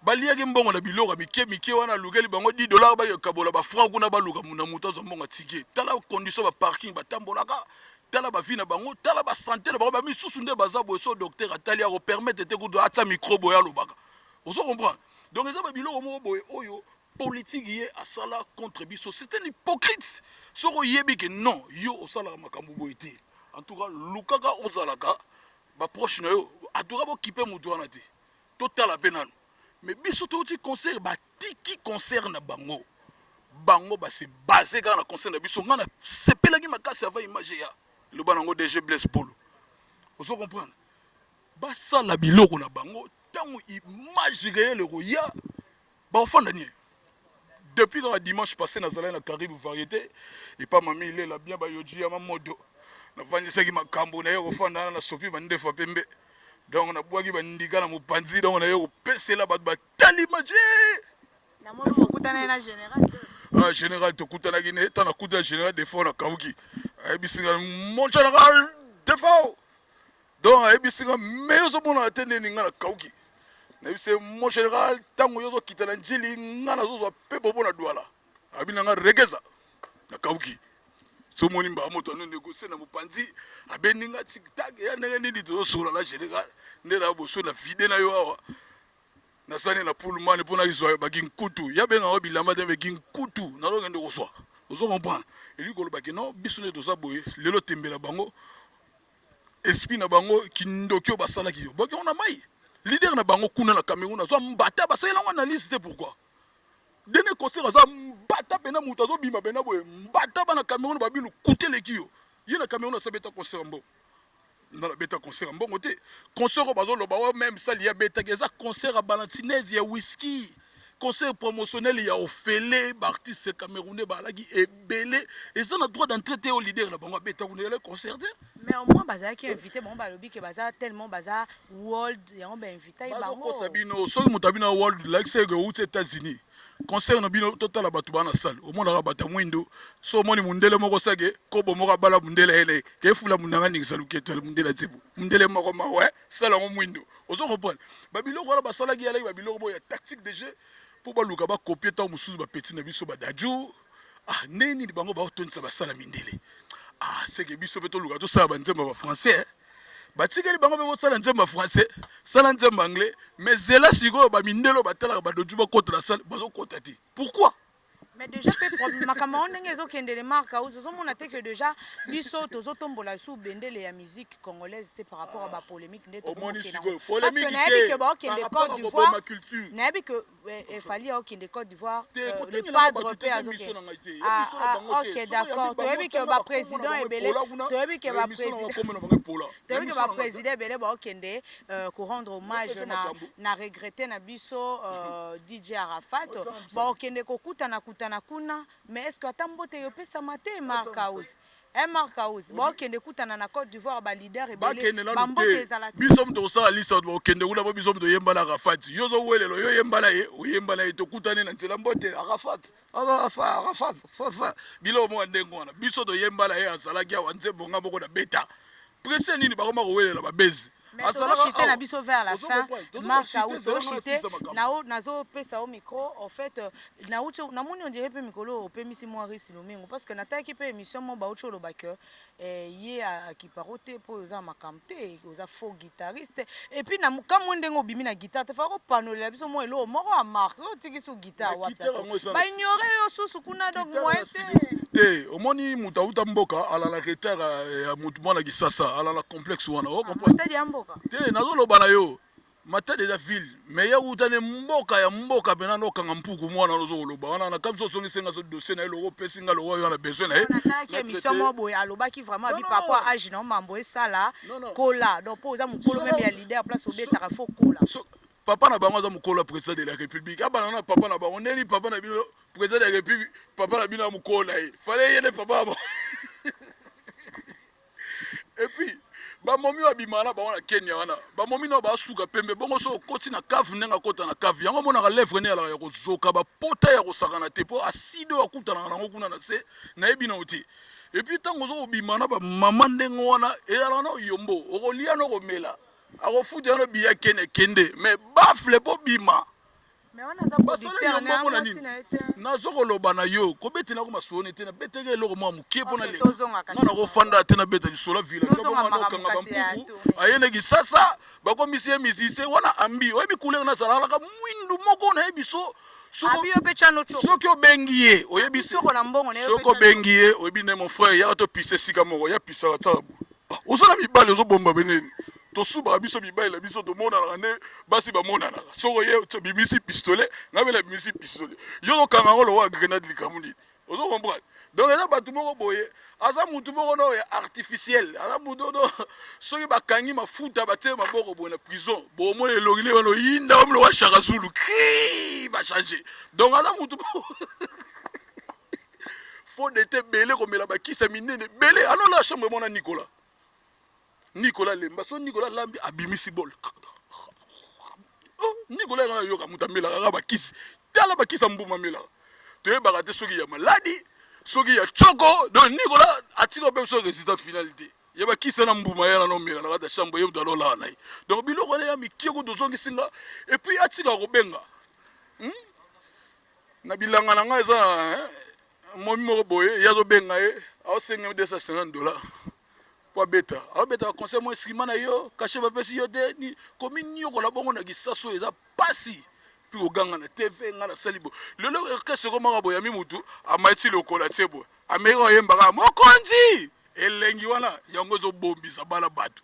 baliaki mbongo na biloko ya mike mike wana. Alukeli bango 10 dollar, bayekabola bafranc kuna, baluka na moto azwa mbongo atike. Tala condition baparking batambolaka, tala bavie na bango, tala basanté na bango. Bamisusu nde baza boye, so docteur atali akopermettre te kutu atia micro boye alobaka. Ozo comprendre? Donc eza babiloko moko boye oyo politique ye asala contre biso. C'est un hypocrite. Soki oyebi ke non, yo osalaka makambo boye te, en tout cas lukaka ozalaka. Ba proche na yo en tout cas bokipe moto wana te totala mpe nanu mais biso touti concert batiki concert na bango bango ba se base kaka na concert na biso ngai nasepelaki makasi avant image ya eloba nango DG Blaise Polo ozo comprendre basala biloko na bango ntango image réelle ekoya Bakofanda nie. Depuis kaka dimanche passe nazalaki na Caribe variété epa mami ilela bien ba yoji ya mamodo navandisaki makambo naye kofanda wana na sopi bandefa pembe donc nabwaki bandika na mopanzi donc naye kopesela bato batali maje namoni okutanaki na général ah, général tokutanaki ne ntango nakuta général defao nakauki ayebisi nga mon général defao Donc ayebisi nga mais ozomonana te ndeni nga nakauki. Nayebisi ye mon général ntango yo ozokita na Ndjili nga nazozwa mpepo mpo na Douala. Abi na nga regeza nakauki. So omoni mbaa moto ano negosie na mopanzi abendi nga tic tac ya ndenge nini tozosola na général nde na boso na vide na yo awa nasani na pullman mpo nazwa bakinkutu ya benga yango bilamba te me kinkutu nazokende kozwa ozo comprendre elingi koloba ke non biso nde toza boye lelo tembela bango Esprit na bango kindoki oyo basalaki yo boki yango na mai leader na bango kuna na Cameroun azwa mbata basalela yango analyse te pourquoi dene concert aza mbata pena moto azobima pena boye mbata bana Cameroun babi lokuta eleki yo ye na Cameroun asabeta concert mbongo nga nabeta concert ya mbongo te concert oyo bazoloba oyo meme sali ya betaki eza concert ya balantinese ya whisky concert promotionnel ya ofele baartiste camerounais baalaki ebele eza na droit d'entrée te oyo leader na bango abeta kuna ezalaki concert te. Mais au moins bazalaki invité bango balobi ke baza tellement baza world yango ba invitaki bango. Bazokosa bino soki moto abino world lakisa ye ke owuti Etats-Unis concert na bino totala bato baa na salle omonaka bato ya mwindu so omoni mundele moko sake kobo moko abala mundele ye na ye ke efula mundanga ningisa luketo ya mundele atsibu mundele moko mawa sala yango mwindu ozo comprendre ba biloko wana basalaki yalaki ba biloko boyo ya tactique de jeu mpo baluka ba copier ntango mosusu ba petit na biso ba dadju ah ndenge nini bango baotondisa basala mindele ah seke biso mpe toluka tosala banzembo ya bafrançais eh? batikeli bango mpe bosala nzembo ya français sala nzembo anglais mais zela sikoyo bamindele oyo batalaka badoju bakota na sale bazokota te pourquoi Mais déjà pe makambo yango ndenge ezokendele Marc House ozomona te que déjà biso tozotombola sous bendele ya musique congolaise te par rapport à ba polémique nde omoni sikoyo parce que nayebi que baokende Côte d'Ivoire nayebi que eh, eh, Fally aokende Côte d'Ivoire euh, le padre pe azokende ah, ah, ok d'accord toyebi que ba président ebele toyebi que ba président toyebi que ba président ebele baokende euh, ko rendre hommage na na regretter na biso euh, DJ Arafat bakokende kokutana kutana kuna mais est ce que ata mbote eyopesama te Marc House eh Marc House bakokende kutana na Cote d'Ivoire ba leader ebele ba mbote ezala te biso moto kosala lisa bato bakokende kuna po biso moto oyemba na Arafat yo ozowelela yo oyemba na ye oyemba na ye tokutani na nzela mbote Arafat Arafat Arafat fafa biloko moko ya ndenge wana biso toyemba na ye azalaki awa nzembo nga moko na beta presse nini bakoma kowelela ba bezi Mais tozo chute na biso vers la fin Marc House tozo chute nazo pesa yo micro en fait nauti namoni on dirait pe mikolo opemisi mwa Rice Lumingu parce que natalaki pe émission moko bauti oloba que eh, ye akiparo te po oza makambo te oza faux guitariste et puis na kamwe ndenge obimi na guitare te faka kopanolela biso mwa eloko moko ya marque oyo otiki su guitare wapi ba ignore yo susu kuna donc moyen te te omoni moto auta mboka alala retard ya moto mwana kisasa alala complexe wana o comprendre Matadi ya mboka te nazoloba na yo matadi eza ville mais ye wuta ne mboka ya mboka mpena nokanga mpuku mwana wana ozo koloba wana na kamisi osongisi nga so dossier na ye loko opesi nga loko yo na besoin na ye natalaki émission moko boye alobaki vraiment abi par rapport age na yo mambo esala kola donc mpo oza mokolo meme ya leader place obetaka faut kola papa na bango aza mokolo ya président de la république abana na papa na bango ndeni papa na bino président de la république papa na bino ya mokolo na ye fale ye nde papa na bango et puis bamomi oyo abimaka na bango na kenya wana bamomi nao basuka pembe bongo soki okoti na cave ndenge akota na cave yango omonaka lèvre ne alaka ya kozoka bapota ya kosakana te mpo aside oyo akutanaka nango kuna na se nayebi nao te epuis ntango oza kobima na bamama ndenge wana ezalaka na yombo okolia na okomela akofuta yo na biya kende kende mais bafle mpo bima Mais wana aza producteur na mwasi na ye te. Nazo koloba na yo kobetela ko masolo ne te na beteke eloko mwa mokie mpo na Ok, tozonga kasi. Nga nakofanda te na beta lisolo ya village Tozonga bongo makambo okanga kasi ya bampuku tournée. aye na kisasa bakomisi ye musicien wana ambi oyebi couleur nazala alaka mwindu moko nayebi so soko Abi yo pe tshano tshoko. soki obengi ye oyebi Abi tshoko na mbongo na yo pe soki tshano obengi ye oyebi nde mon frère yaka topise esika moko ya pisaka tsaka oza na mibali ozobomba beneni. Tosubaka biso mibali na biso, tomonanaka nde basi bamonanaka. Soko ye bimisi pistolet, ngai mpe nabimisi pistolet, yo okanga yango lokola grenade, likambo nini? Ozo comprendre? Donc eza bato moko boye, aza mutu moko no ya artificiel, aza mutu no soki bakangi mafuta batie maboko boye na prison, bomona elongi nde wana oyinda omi lokola Shaka Zulu, cri ba changer. Donc aza mutu moko faux dete ebele, komela bakisa minene ebele. Alola chambre mona Nicolas, Nicolas lemba so Nicolas lambi abimisi bol. Oh, Nicolas yanga yoka moto amelaka kaka bakisi, tala bakisi ya mbuma amelaka, toyebaka te soki ya maladi, soki ya choko. Donc Nicolas atika mpe biso résultat final te ya bakisi na mbuma ye wana omela na kati ya chambre, ye moto alolaka na ye. Donc biloko wana ya mikie kutu ozongisi nga. Et puis atika kobenga, Na bilanga na ngai eza momi moko boye, ye azobenga ye, aosenga 250 $ po abeta, aobeta concert mo instrument na yo, cachet bapesi yo te, kominiokola bongo na kisaso eza pasi. Mpe koganga na TV, ngai nasali bo lelo orchestre ekomaka boyami, mutu amaiti lokola tie boye, amerika oyembaka mokonzi elengi wana, yango ezobombisa bana bato.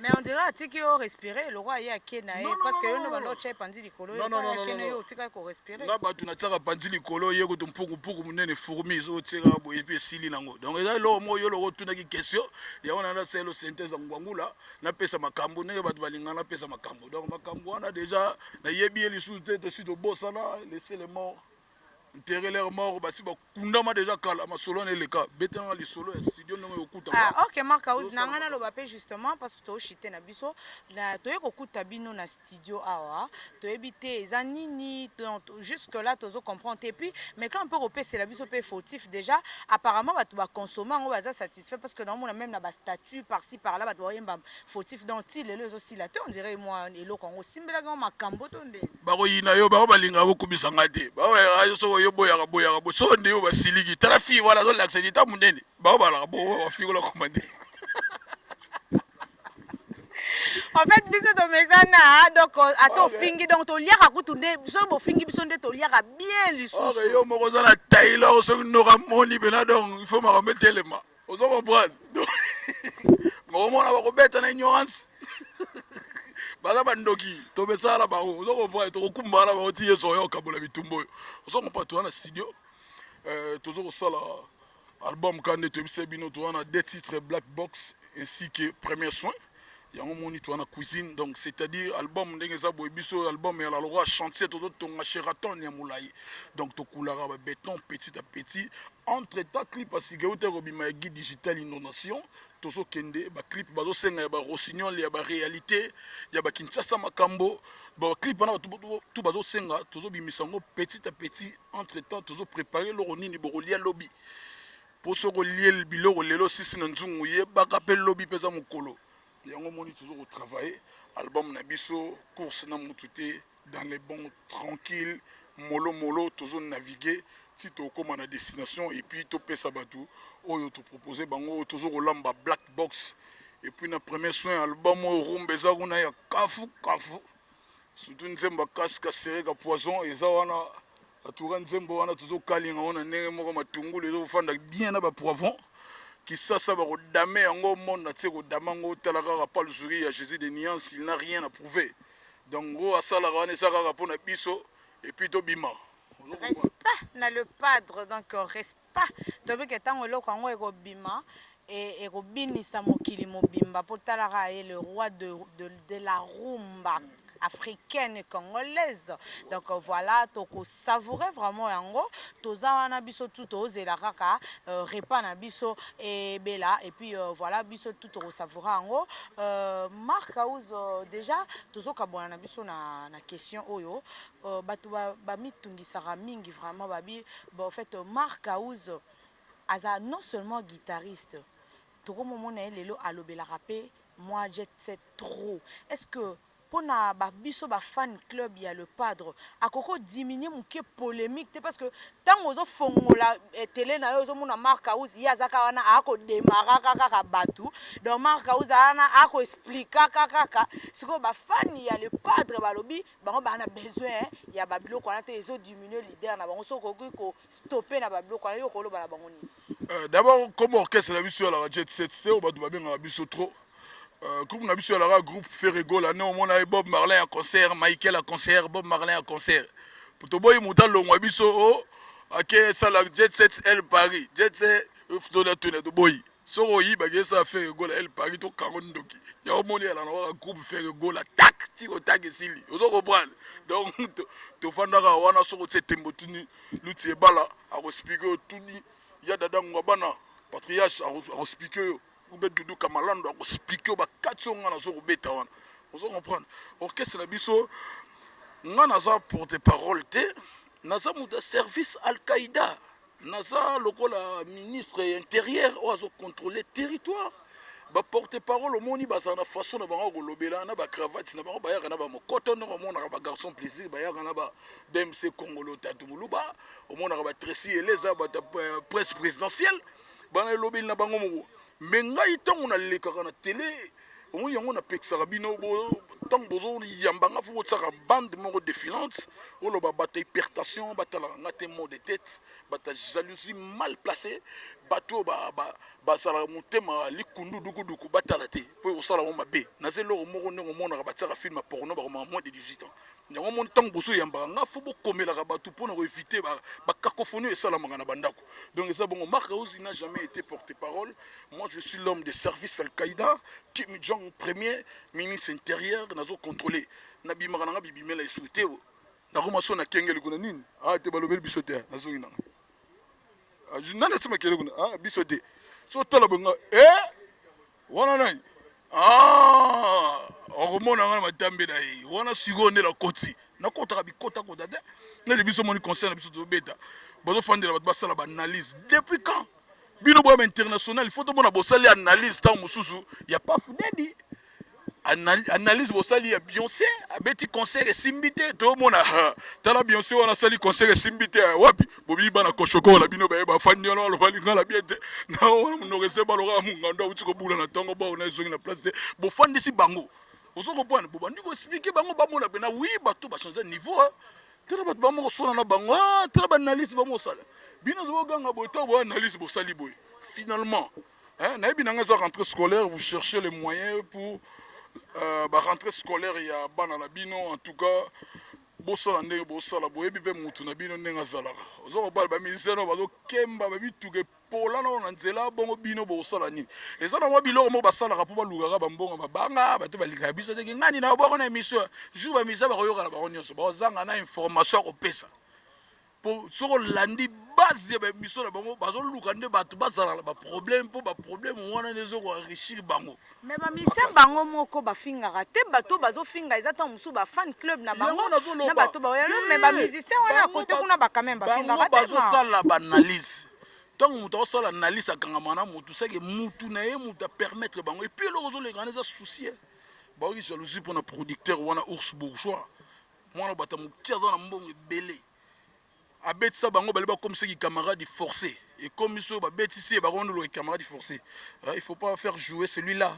Mais on dirait atiki yo respirer lokola ye ake na ye, parce que yo ndo banda otya epanzi likolo, yo ake yo otikaki korespirer. Nga bato natiaka panzi likolo, ye kutu mpukumpuku monene, fourmi ezotiaka boye epi esili nango. Donc eza eloko moko yo loko otunaki question yango, na nasala synthèse ya ngwangula, napesa makambo ndenge bato balingaka napesa makambo. Donc makambo wana déjà nayebi ye lisusu te, tosi tobosana, laisser les morts enterrer leur mort, basi bakundama déjà kala. Masolo wana eleka, betelanga lisolo ya studio ndenge okuta. Ah, ok, Mark House, na nga naloba mpe justement parce que toshite na biso na toye kokuta bino na studio awa, toyebi te eza nini. Donc jusque là tozo comprendre te. Et puis mais quand mpe kopesela biso mpe fautif, déjà apparemment bato baconsomme yango, baza satisfait, parce que naomona même na bastatut par-ci par là bato baoyemba fautif. Donc ti lelo ezosila te, on dirait mwa eloko yango osimbelaka yango makambo to nde. Bakoyina yo, bango balingaka kokubisa ngai te. Baoyaka soko yo boyaka boyaka bo soko nde yo basiliki, tala fille wana azolakisa lita monene, bango balaka bo bafikola komande. En fait biso tomesana, donc ata ofingi, donc toliaka kutu nde soki bofingi biso nde toliaka bien lisusu. Yo moko oza na taylor, soki noka moni pena, donc il faut makambo etelema, ozo comprendre? Mokomona bakobeta na ignorance, baza bandoki, tomesala na bango, ozo comprendre? Tokokumbana na bango ti yesu oyo okabola bitumba oyo, ozo comprendre? Toza na studio, tozo kosala album ka nde toyebisa bino, toza na deux titres, Black Box ainsi que Premier Soin. Yango moni toza na cuisine, donc c'est-à-dire album ndenge eza boye, biso album ya la lokola chantier, tozotonga Sheraton ya molai, donc tokulaka babéton petit à petit. Entre temps clip asika euta kobima ya Guide Digital Inondation, tozokende baclip bazosenga ya barossignol, ya baréalité ya bakinshasa, makambo baclip wana bato tu bazosenga, tozobimisa yango petit à petit. Entre temps tozoprépare eloko nini bokolia lobi, mpo soki olie biloko lelo sisi na nzungu, yebaka mpe lobi mpe eza mokolo. Yango moni tozo kotravaille album na biso, course na mutu te, dans les bons, tranquille, molo molo tozo naviguer ti tokóma na destination. Et puis topesa bato oyo topropose bango oyo tozo kolamba Black Box et puis na Premier Soin, album oyo rumba eza kuna ya kafu kafu, surtout nzembo kasika sereka poison eza wana. Atuka nzembo wana tozokalinga ngo na ndenge moko, matungulu ezofanda bien na bapoivron. Kisasa bakodame yango, monde atie kodama yango. Tala kaka palzuri ya Jésus de Nuance, il n'a rien à prouver, donc ngo asalaka wana eza kaka mpona biso et puis tobima. Respect na le padre, donc respect, toyebi ke ntango eloko yango ekobima, ekobinisa mokili mobimba, mpo talaka ye le roi de la rumba africaine et congolaise. Donc voilà, tokosavourer vraiment yango. Toza wana biso tu tozela kaka repas na biso ebela, et puis voilà, biso tu tokosavourer yango. Mark House, déjà tozokabwana na biso na question oyo bato bamitungisaka mingi vraiment, babi bon, en fait Mark House aza non seulement guitariste, tokomomona ye lelo alobelaka mpe mwa jet set trop. Est ce que mpona biso bafan club ya le padre akoki odiminue moke polémique te? Parce que ntango ozofongola télé na yo, ozomona Mark House, ye azaka wana akodemaraka kaka bato. Donc Mark House wana akoexplikaka kaka. Sikoyo bafani ya le padre balobi bango baa na besoin ya babiloko wana te, ezodiminue leader na bango. Soki okoki kostopper na babiloko wana, yo koloba na bango nini? D'abord comme orchestre na biso ezalaka jet set te, oyo bato babengaka biso trop. Groupe na biso elaka groupe Ferre Gola nde omona ye Bob Marley ya concert, Michael ya concert, Bob Marley ya concert. Toboyi moto alongwa biso o oh, ake sala Jet Set El Paris, Jet Set tona tona toboyi. Soki oyibaki esala Ferre Gola El Paris tokango ndoki. Yango omoni elaka na kaka groupe Ferre Gola tak ti kotak esili. Ozo comprendre? Donc tofandaka wana soki otie tembo tuni Luti Ebala ako expliquer yo tuni ya Dada Ngwabana Patriarche ako expliquer yo. Ou bien Doudou Kamalando ako expliquer yo ba kati oyo nga nazo kobeta wana. Ozo comprendre? Orchestre na biso nga naza porte parole te, naza moto ya service Al-Qaïda. Naza lokola ministre ya intérieur oyo azo contrôler territoire. Ba porte parole omoni bazala na façon na bango kolobela na ba cravate na bango bayaka na ba mokoto ndenge omonaka ba garçon plaisir bayaka na ba DMC Kongolo Tatu Muluba omonaka ba Tracy Eleza bato ya presse présidentielle bana elobeli na bango moko me ngai ntango nalekaka na tele omoni yango napekisaka bino ntango bozoyamba nga fo botiaka bande moko défilante oloba bato ya hypertension batalaka nga te mot de tête bato ya jalousie mal placé bato oyo bazalaka motema likundu dukuduku batala te mpo ekosala yango mabe naza eloko moko ndenge omonaka batiaka film ya porno bakomaka moins de 18 ans Yango omoni ntango bozoyambaka nga fo bokomelaka bato mpo na koevite bacacophonie oyo esalamaka na bandako. Donc eza bongo. Marc Aozi n'a jamais été porte-parole. Moi je suis l'homme de service Al-Qaïda, Kim Jong premier ministre intérieur nazo contrôler. Nabimaka na nga bibimela esu te. Nakoma so nakengeli kuna nini? Ah te balobeli biso te. Nazongi na nga. Ah, nani atie makele kuna? Ah biso te. So tala bonga eh Wana nani? Ah, okomona nga na matambe na ye. Wana sikoyo nde nakoti. Nakotaka bikota kota te. Nde biso moni concert na biso tozobeta. Bazofandela bato basala ba analyse. Depuis quand? Bino boya ba international, il faut tomona bosali analyse ntango mosusu ya Puff Daddy. Analyse bosali ya Beyoncé, abeti concert esimbi te, tomona tala Beyoncé wana asali concert esimbi te wapi? Bobimi bana koshoko na bino baye bafandi wana baloba lingala bien te na wana monoko ese baloka mongando awuti kobula na ntongo bao na ezongi na place te bofandisi bango ozo comprendre bobandi koexplike bango bamona pena wi bato bachange niveau tala bato bamoko sona na bango ah, tala baanalyse bamosala bino ozokoganga boye ntango boye analyse bosali boye finalement Hein, nayebi nanga eza rentrée scolaire, vous cherchez les moyens pour euh, ba rentrée scolaire ya bana na bino en tout cas bosala ndenge bosala boyebi mpe mutu na bino ndenge azalaka oza kobala bamusicien oyo bazokemba bamituka epola nano na nzela bongo bino bokosala nini eza na mwa biloko moko basalaka mpo balukaka bambongo mabanga bato balingaka biso teke ngani na boko na émission jour bamusicien bakoyokana bango nyonso bakozanga na information ya kopesa Po soki olandi base ya ba emission na bango bazoluka nde bato bazala na ba problème po ba problème wana nde ezo ko enrichir bango. Mais ba musiciens bango moko bafingaka te bato oyo bazofinga eza ntango mosusu ba fan club na bango na bato baoya mais ba musiciens wana kote kuna ba quand même bafingaka te. Bazosala ba analyse ntango moto akosala analyse akangama na motu seke mutu na ye motu apermettre bango epuis eloko ozoleka wana eza souci baoki jalousie mpona producteur wana ours bourgeois Mwana bata moke aza na mbongo ebele abetisa bango bale bakomisa ki camarade forcé ekomi so babetisi ye bakomi ndolo camarade forcé il faut pas faire jouer celui-là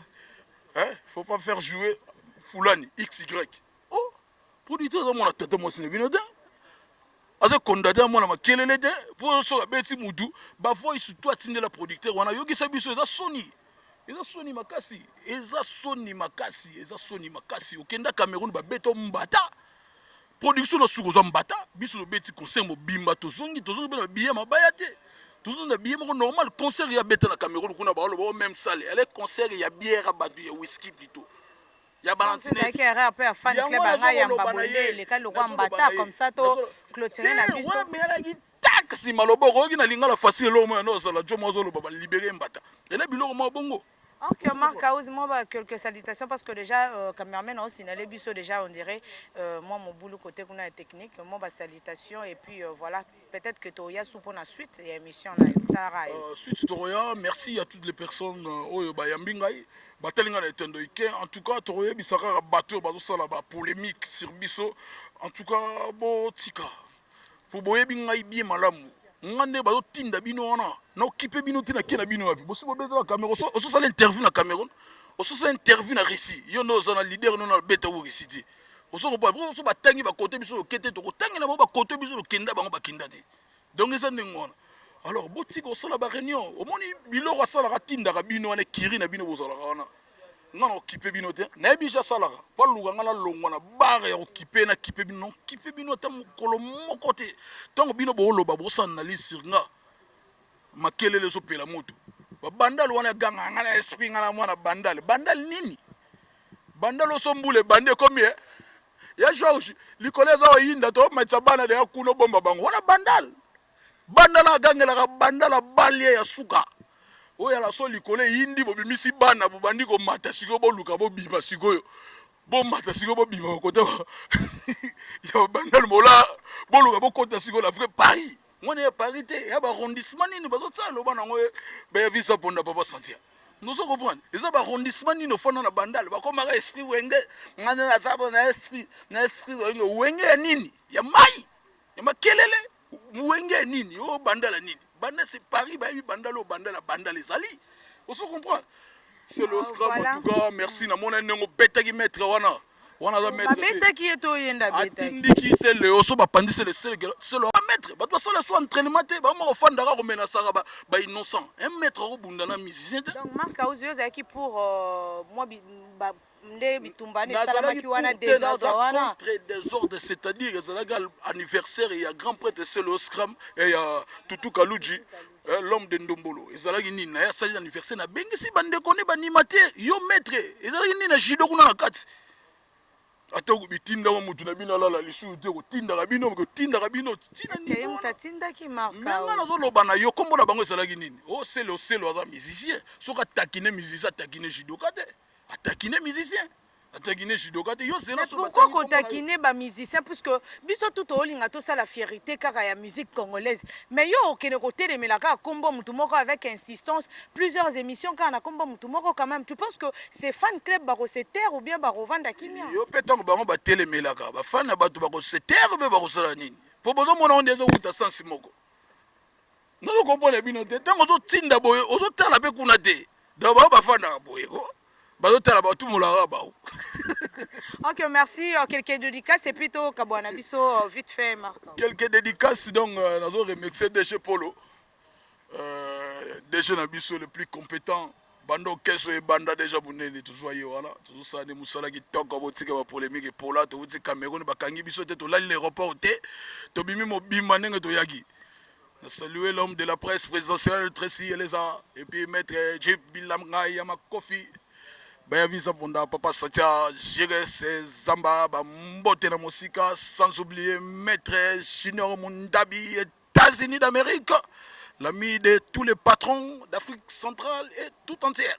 hein? il faut pas faire jouer fulani xy oh producteur aza mwana tata mwasi na bino te aza condamné mwana makelele te mpo soki abeti mutu ba voice to atindela producteur wana ayokisa biso eza soni eza soni makasi eza soni makasi eza soni makasi okenda Cameroun babeta mbata production na suka ozwa mbata biso tobeti concert mobimba tozongi tozongi mpe na billet mabaya te tozongi na billet moko normal concert ya beta na Cameroun kuna baoloba o même salle ale concert ya bière bato ya whisky plutôt ya Valentines erreur pe ya fan club anga yamba boye eleka lokwa mbata comme ça to clôturer na biso ouais mais alaki tak sima loboko oyoki na lingala facile eloko moko yango ozala jo moko azoloba ba libere mbata ele biloko moko bongo. Ok Marc House, moi bah, quelques salutations parce que déjà euh, cameraman a signalé biso déjà on dirait euh, moi mon boulot côté kuna ya technique moi bah, salutations et puis euh, voilà peut-être que toya sous pour la suite ya émission na tara euh, suite toya merci à toutes les personnes euh, oyo bayambi ngai Batali nga na etendo ike. En tout cas, tokoyebisa kaka bato oyo bazosala ba polemique sur biso. En tout cas, botika. Po boyebi ngai bien malamu. Nga nde bazotinda bino wana. Na okipe bino te na ke na bino wapi. Bosi bobeta na Cameroun. Ososala interview na Cameroun. Ososala interview na Russie. Yo nde oza na leader no na beta ou Russie te. Ozo comprendre. Ozo batangi ba kote biso okete tokotangela bango ba kote biso okenda bango bakenda te. Donc eza ndenge wana. Alors botika kosala ba réunion. Omoni biloko asalaka atindaka bino wana ekiri na bino bozalaka wana. Nga na okipe bino te, nayebi je asalaka po aluka nga nalongwa na bare ya kokipe na kipe bino, na okipe bino ata mokolo moko te. Ntango bino booloba bosala analyse sur nga, makelele ezopela moto. Ba bandal wana eganga nga na esprit nga na mwana bandal. Bandal nini? Bandal oso mbula ebandi ekomi eh? Ya George likolo eza oyinda to matisa bana deya kuna obomba bango wana bandal. Bandal agangelaka bandal abalie ya suka. Oyo ya laso likolo eyindi bobimisi bana bobandi komata sikoyo boluka bobima sikoyo bomata sikoyo bobima kote ya bandal mola boluka bokota sikoyo la vraie Paris. Mwana ya Paris te ya ba arrondissement nini bazosala loba nango baya visa ponda papa Santia. Nozo comprendre eza ba arrondissement nini ofanda na bandal bakomaka esprit wenge ngana na zabo na esprit na esprit wenge wenge ya nini ya mai ya makelele wenge ya nini o bandal ya nini bandal c'est Paris bayebi bandal oyo bandal ya bandal ezali ozo comprendre c'est le scram en tout cas merci na mona ndenge obetaki maître wana wana aza maître babetaki ye to ye nde abetaki atindiki se leo so bapandi se le selo ba maître bato basala so entraînement te bango kofandaka komenasaka ba innocent un maître akobunda na musicien te. Donc Marc House yo ozalaki pour mwa nde bitumba wana esalamaki wana désordre wana. Contre désordre, c'est-à-dire ezalaki anniversaire ya grand prêtre Selo Scram et ya Tutu Kaluji, l'homme de Ndombolo. Ezalaki nini na ye asali anniversaire nabengisi bandeko ne banima te yo maître ezalaki nini na judo kuna na kati ata bitindaka motu na bino alala lisusu te kotindaka bino kotindaka bino ntina ye moto atindaki Marc me nga nazoloba na yo nkombo na bango ezalaki nini o selo selo aza musicien soki atakine musicien atakine judoka te atakine musicien atakine judoka te yo zela. Mais pourquoi kotakine ba musicien, puisque biso tout toolinga tosala fierté kaka ya musique congolaise, mais yo okende kotelemela kaka kombo mutu moko avec insistance, plusieurs émissions kaka na kombo mutu moko? Quand même, tu penses que ces fan club bako se taire ou bien bakovanda kimia? Yo mpe ntango bango batelemelaka bafani na bato bakose taire mpe bakosala nini? Mpo bozomona ngo nde ezowuta sansi moko. Nazokomprendre bino te. Ntango ozotinda boye ozotala mpe kuna te, donc bango bafandaka boye ko bazotala batumolaka bango. Ok, merci. Quelques dédicaces et puis tokabwana biso vite fait, Marc. Quelques dédicaces, donc nazo remercier DG Polo, DG na biso le plus compétent banda orchestre ebanda déjà monene. Tozwa ye wana, tozosala nde mosala kitoko. Botika bapolémique epola. Towuti Cameroun, bakangi biso te, tolali na aéroport te, tobimi mobimba ndenge toyaki. Na saluer l'homme de la presse présidentielle Tracy Eleza et puis maître Jip Bilamngai ya Makofi baya visa ponda papa Satia Gires Zamba bambote na mosika, sans oublier maître Junior Mundabi, États-Unis d'Amérique, l'ami de tous les patrons d'Afrique centrale et tout entière.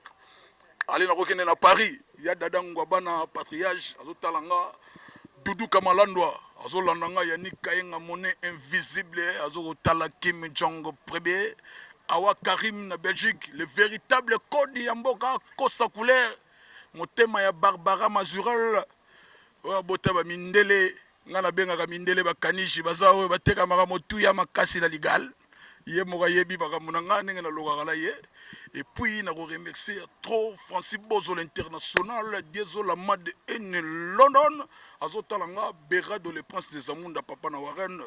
Ale nakokende na Paris ya Dada Ngwabana Patriage azotala nga, Dudu Kamalandwa azolanda nga, Yannick Kayenga Monnaie Invisible azokotala, Kim Jong Premier Awa Karim na Belgique, le véritable code ya mboka Kosa Couleur motema ya Barbara Mazural oyo abota bamindele. Nga nabengaka mindele bakanisi baza oyo batekamaka motuya makasi na ligal. Ye moko ayebi makambo na nga ndenge nalokaka na ye. Et puis nakoremercier trop Francis Bozo l'international Diezola Mad in London azotala nga, Berado le prince des Amunda papa na Warren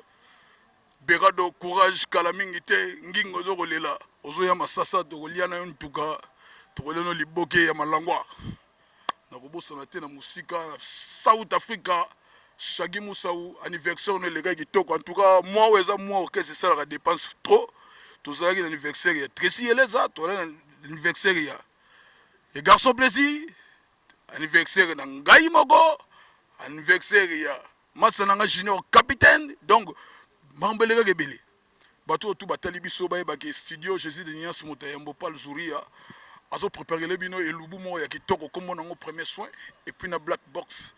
Berado, courage kala mingi te ngingo ozokolela ozoya masasa tokolia na yo ntuka tokolia no liboke ya malangwa. Nakobosana te na mosika na South Africa Shagi Musau anniversaire no elekaki kitoko. En tout cas moi oyo eza moi orchestre esalaka dépense trop. Tozalaki na anniversaire ya Tracy Eleza, tozalaki na anniversaire ya ya Garçon Plaisir, anniversaire na ngai moko, anniversaire ya masa na nga Junior Capitaine. Donc makambo elekaki ebele. Bato oyo tu batali biso bayebaki studio Jésus de Nias moto ya yambo Paul Zuria azopreparele bino elubu moko ya kitoko kombo nango Premier Soin et puis na Black Box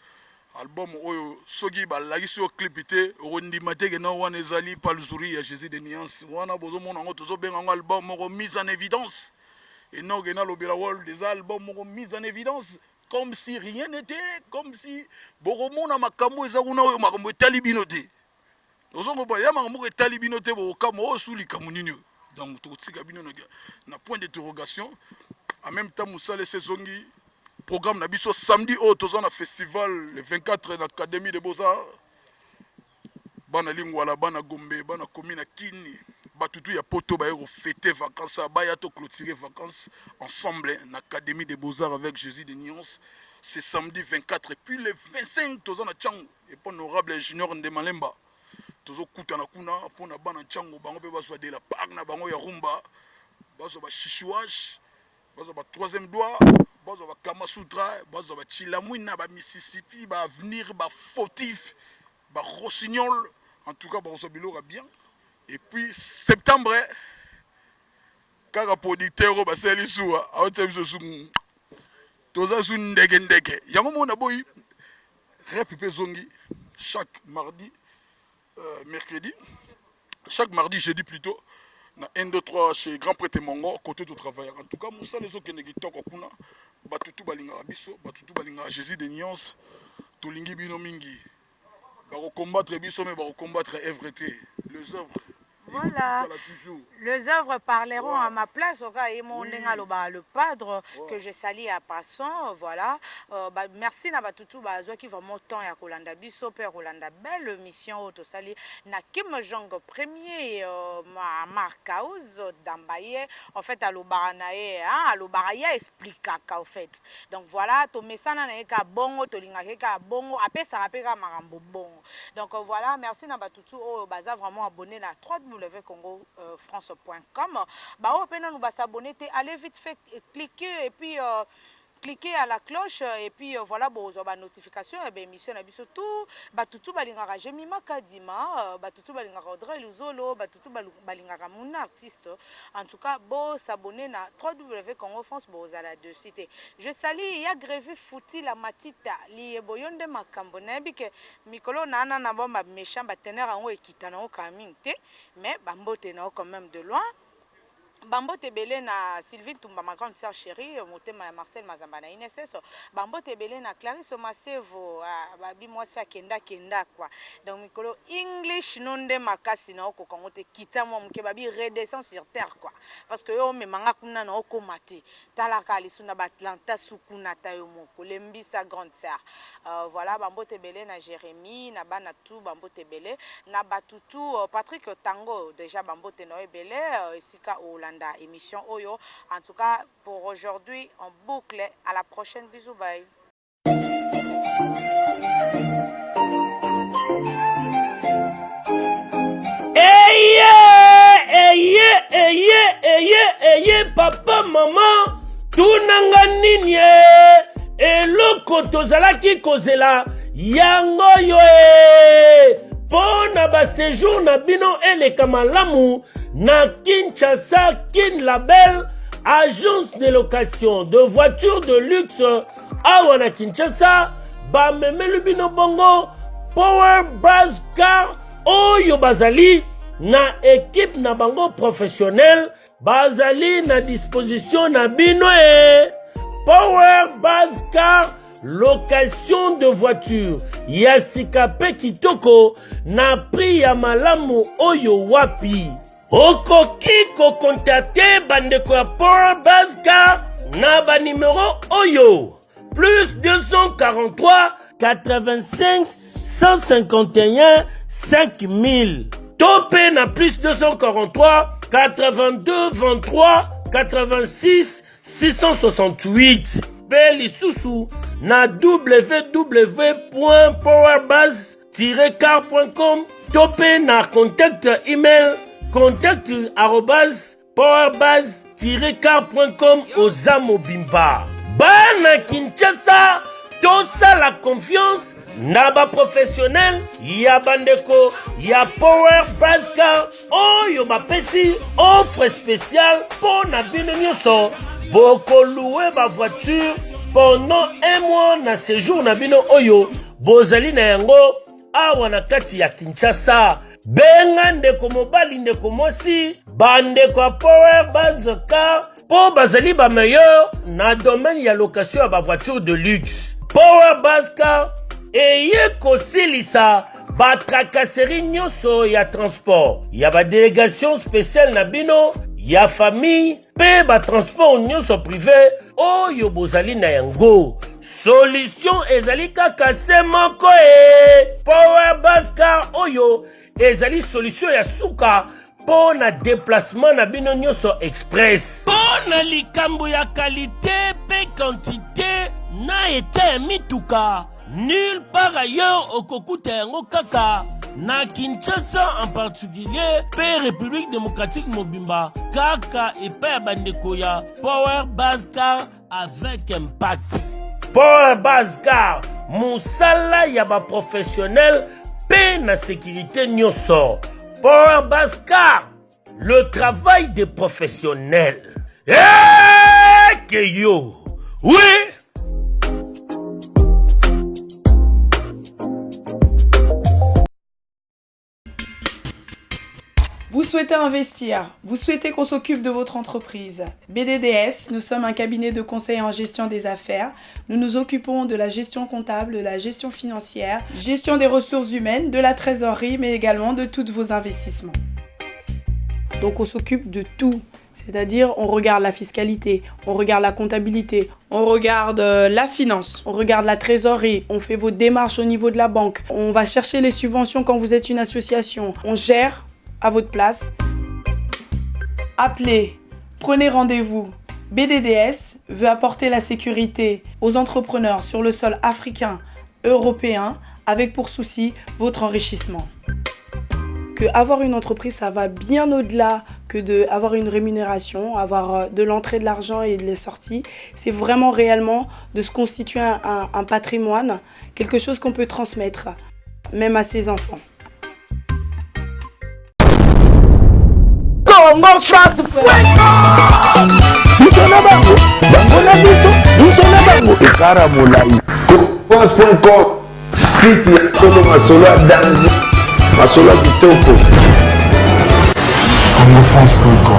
album oyo soki balakisi yo clip te okondima te ke no wana ezali Paul Zuria Jésus de Nias wana bozomona yango tozobenga yango album moko mise en évidence enoke nalobela world eza album moko mise en évidence comme si rien n'était, comme si bokomona makambo eza kuna oyo makambo etali bino te. Ozongo ya makambo moko etali bino te bokokamwa oyo su likambo nini oyo. Donc tokotika bino na point d'interrogation. En même temps mosala esi ezongi programme na biso samedi oyo toza na festival le 24 na Académie de Beaux-Arts. Bana Lingwala, bana Gombe, bana commune ya Kini. Bato tout ya poto baye ko fêter vacances, baya to clôturer vacances ensemble na Académie des Beaux-Arts avec Jésus de Nuance. C'est samedi 24 et puis le 25 toza na Tshangu et puis honorable Junior Ndemalemba tozokutana kuna mpona bana Tshangu bango mpe bazwa de la part na bango ya rumba, bazwa ba chichouage, bazwa ba troisième doigt, bazwa ba Kama Sutra, bazwa ba Chilamwina, ba Mississippi, ba avenir, ba fautif, ba rossignol. En tout cas bakozwa biloko ya bien. Et puis septembre kaka producteur oyo basali zuwa aotia biso su toza su ndeke ndeke yango mona boyi rep mpe ezongi chaque mardi, mercredi, chaque mardi, jeudi plutôt, na 1 2 3 chez grand prêtre Mongo côté to travailler. En tout cas mosala ezokende kitoko kuna. Bato tu balingaka biso, bato tu balingaka Jésus de Nuance, tolingi bino mingi. Bakocombattre biso mais bakocombattre œuvre te, les œuvres. Voilà. Toujours. Les œuvres parleront à ma place. Ok, et mon oui. Le padre que je salue à passant. Voilà. Bah, merci na batutu bazwaki vraiment temps ya kolanda biso pe kolanda belle mission oyo tosali na Kim Jong premier, ma Marc House Dambaye. En fait alobaka na ye, hein, alobaka ye expliquaka en fait. Donc voilà, tomesana na ye ka bongo, tolingaka ka bongo, apesaka pe ka makambo bongo. Donc voilà, merci na batutu oyo baza vraiment abonné na www.congofrance.com. Baoyo mpe nanu basabonné te, allez vite fait cliquer et puis cliquez à la cloche et puis voilà, bozwa banotification ya baémission na biso. Tout bato tu balingaka Jemima Kadima, bato tu balingaka Audrey Luzolo, bato tu balingaka muna artiste, en tout cas bosabonné na 3W Congo France, bozala dessus te. Je salue ya Grevi Futila Matita Liyebo, yo nde makambo. Nayebi ke mikolo na ana na bo baméchant bateneur yango ekita nango kaka mingi te, mais bambote na yo quand même de loin. Bambote ebele na Sylvie Ntumba, ma grande sœur chérie, motema ya Marcel Mazamba na INSS. Bambote ebele na Clarisse Masevo, ah, babi mwasi akendakenda quoi. Donc mikolo english no nde makasi na okoka ngo te, kita mwa moke, babi redescend sur terre quoi, parce que yo omemanga kuna na okóma te. Talaka lisu na baatlanta su kuna ta yo moko lembisa, grande sœur. Voilà, bambote ebele na Jérémie, na bana tu, bambote ebele na bato tu. Patrick Tango déjà, bambote na yo ebele esika olanda émission oyo. En tout cas pour aujourd'hui on boucle, à la prochaine, bisous, bye. Eye eye eye eye eye, papa, mama, tunanga nini e? Eloko tozalaki kozela yango oyo e, mpo na baséjour na bino eleka malamu na Kinshasa. Kin Label, agence de location de voitures de luxe awa na Kinshasa, bamemeli bino bongo Power Base Car oyo bazali na équipe na bango professionnel, bazali na disposition na bino e. Power Base Car, location de voiture ya sika mpe kitoko na prix ya malamu oyo wapi. Okoki kocontacter bandeko ya Power Base Car na banimero oyo: plus 243 85 151 5000 to mpe na plus 243 82 23 86 668, mpe lisusu na www.powerbase car.com to mpe na contact email contact@powerbase car.com. Oza mobimba bana Kinshasa, tosala confiance na baprofessionnel ya bandeko ya Power Base Car oyo bapesi offre spéciale mpo na bino nyonso. Bokolouer bavoiture pendant un mois na séjour na bino oyo bozali na yango awa na kati ya Kinshasa. Benga ndeko mobali, ndeko mwasi, bandeko ya Power Base Car mpo bazali bameilleur na domaine ya location ya bavoiture de luxe. Power Base Car eye kosilisa batracasserie nyonso ya transport ya badélégation spéciale na bino ya famille mpe batransport nyonso privé oyo bozali na yango. Solution ezali kaka se moko e, Power Base Car oyo ezali solution ya suka. Mpo na deplacement na bino nyoso express. Mpo na likambo ya qualite mpe quantite na etat ya mituka, nulle part ailleurs okokuta yango kaka na Kinshasa en particulier mpe Republique democratique mobimba kaka epai ya bandeko ya Power Base Car avec impact. Power Base Car, mosala ya ba professionnel mpe na sécurité nyonso. Power Base Car, le travail des professionnels. Hey, yo! Oui! Vous souhaitez investir, vous souhaitez qu'on s'occupe de votre entreprise. BDDS, nous sommes un cabinet de conseil en gestion des affaires. Nous nous occupons de la gestion comptable, de la gestion financière, gestion des ressources humaines, de la trésorerie, mais également de tous vos investissements. Donc on s'occupe de tout. C'est-à-dire, on regarde la fiscalité, on regarde la comptabilité, on regarde la finance, on regarde la trésorerie, on fait vos démarches au niveau de la banque, on va chercher les subventions quand vous êtes une association, on gère à votre place. Appelez, prenez rendez-vous. BDDS veut apporter la sécurité aux entrepreneurs sur le sol africain, européen, avec pour souci votre enrichissement. Que avoir une entreprise, ça va bien au-delà que de avoir une rémunération, avoir de l'entrée de l'argent et de les sorties. C'est vraiment réellement de se constituer un patrimoine, quelque chose qu'on peut transmettre, même à ses enfants. Congo France biso na bango bango na biso biso na bango ekara molai france.com site ya solo masolo ya danger masolo ya kitoko congofrance.com.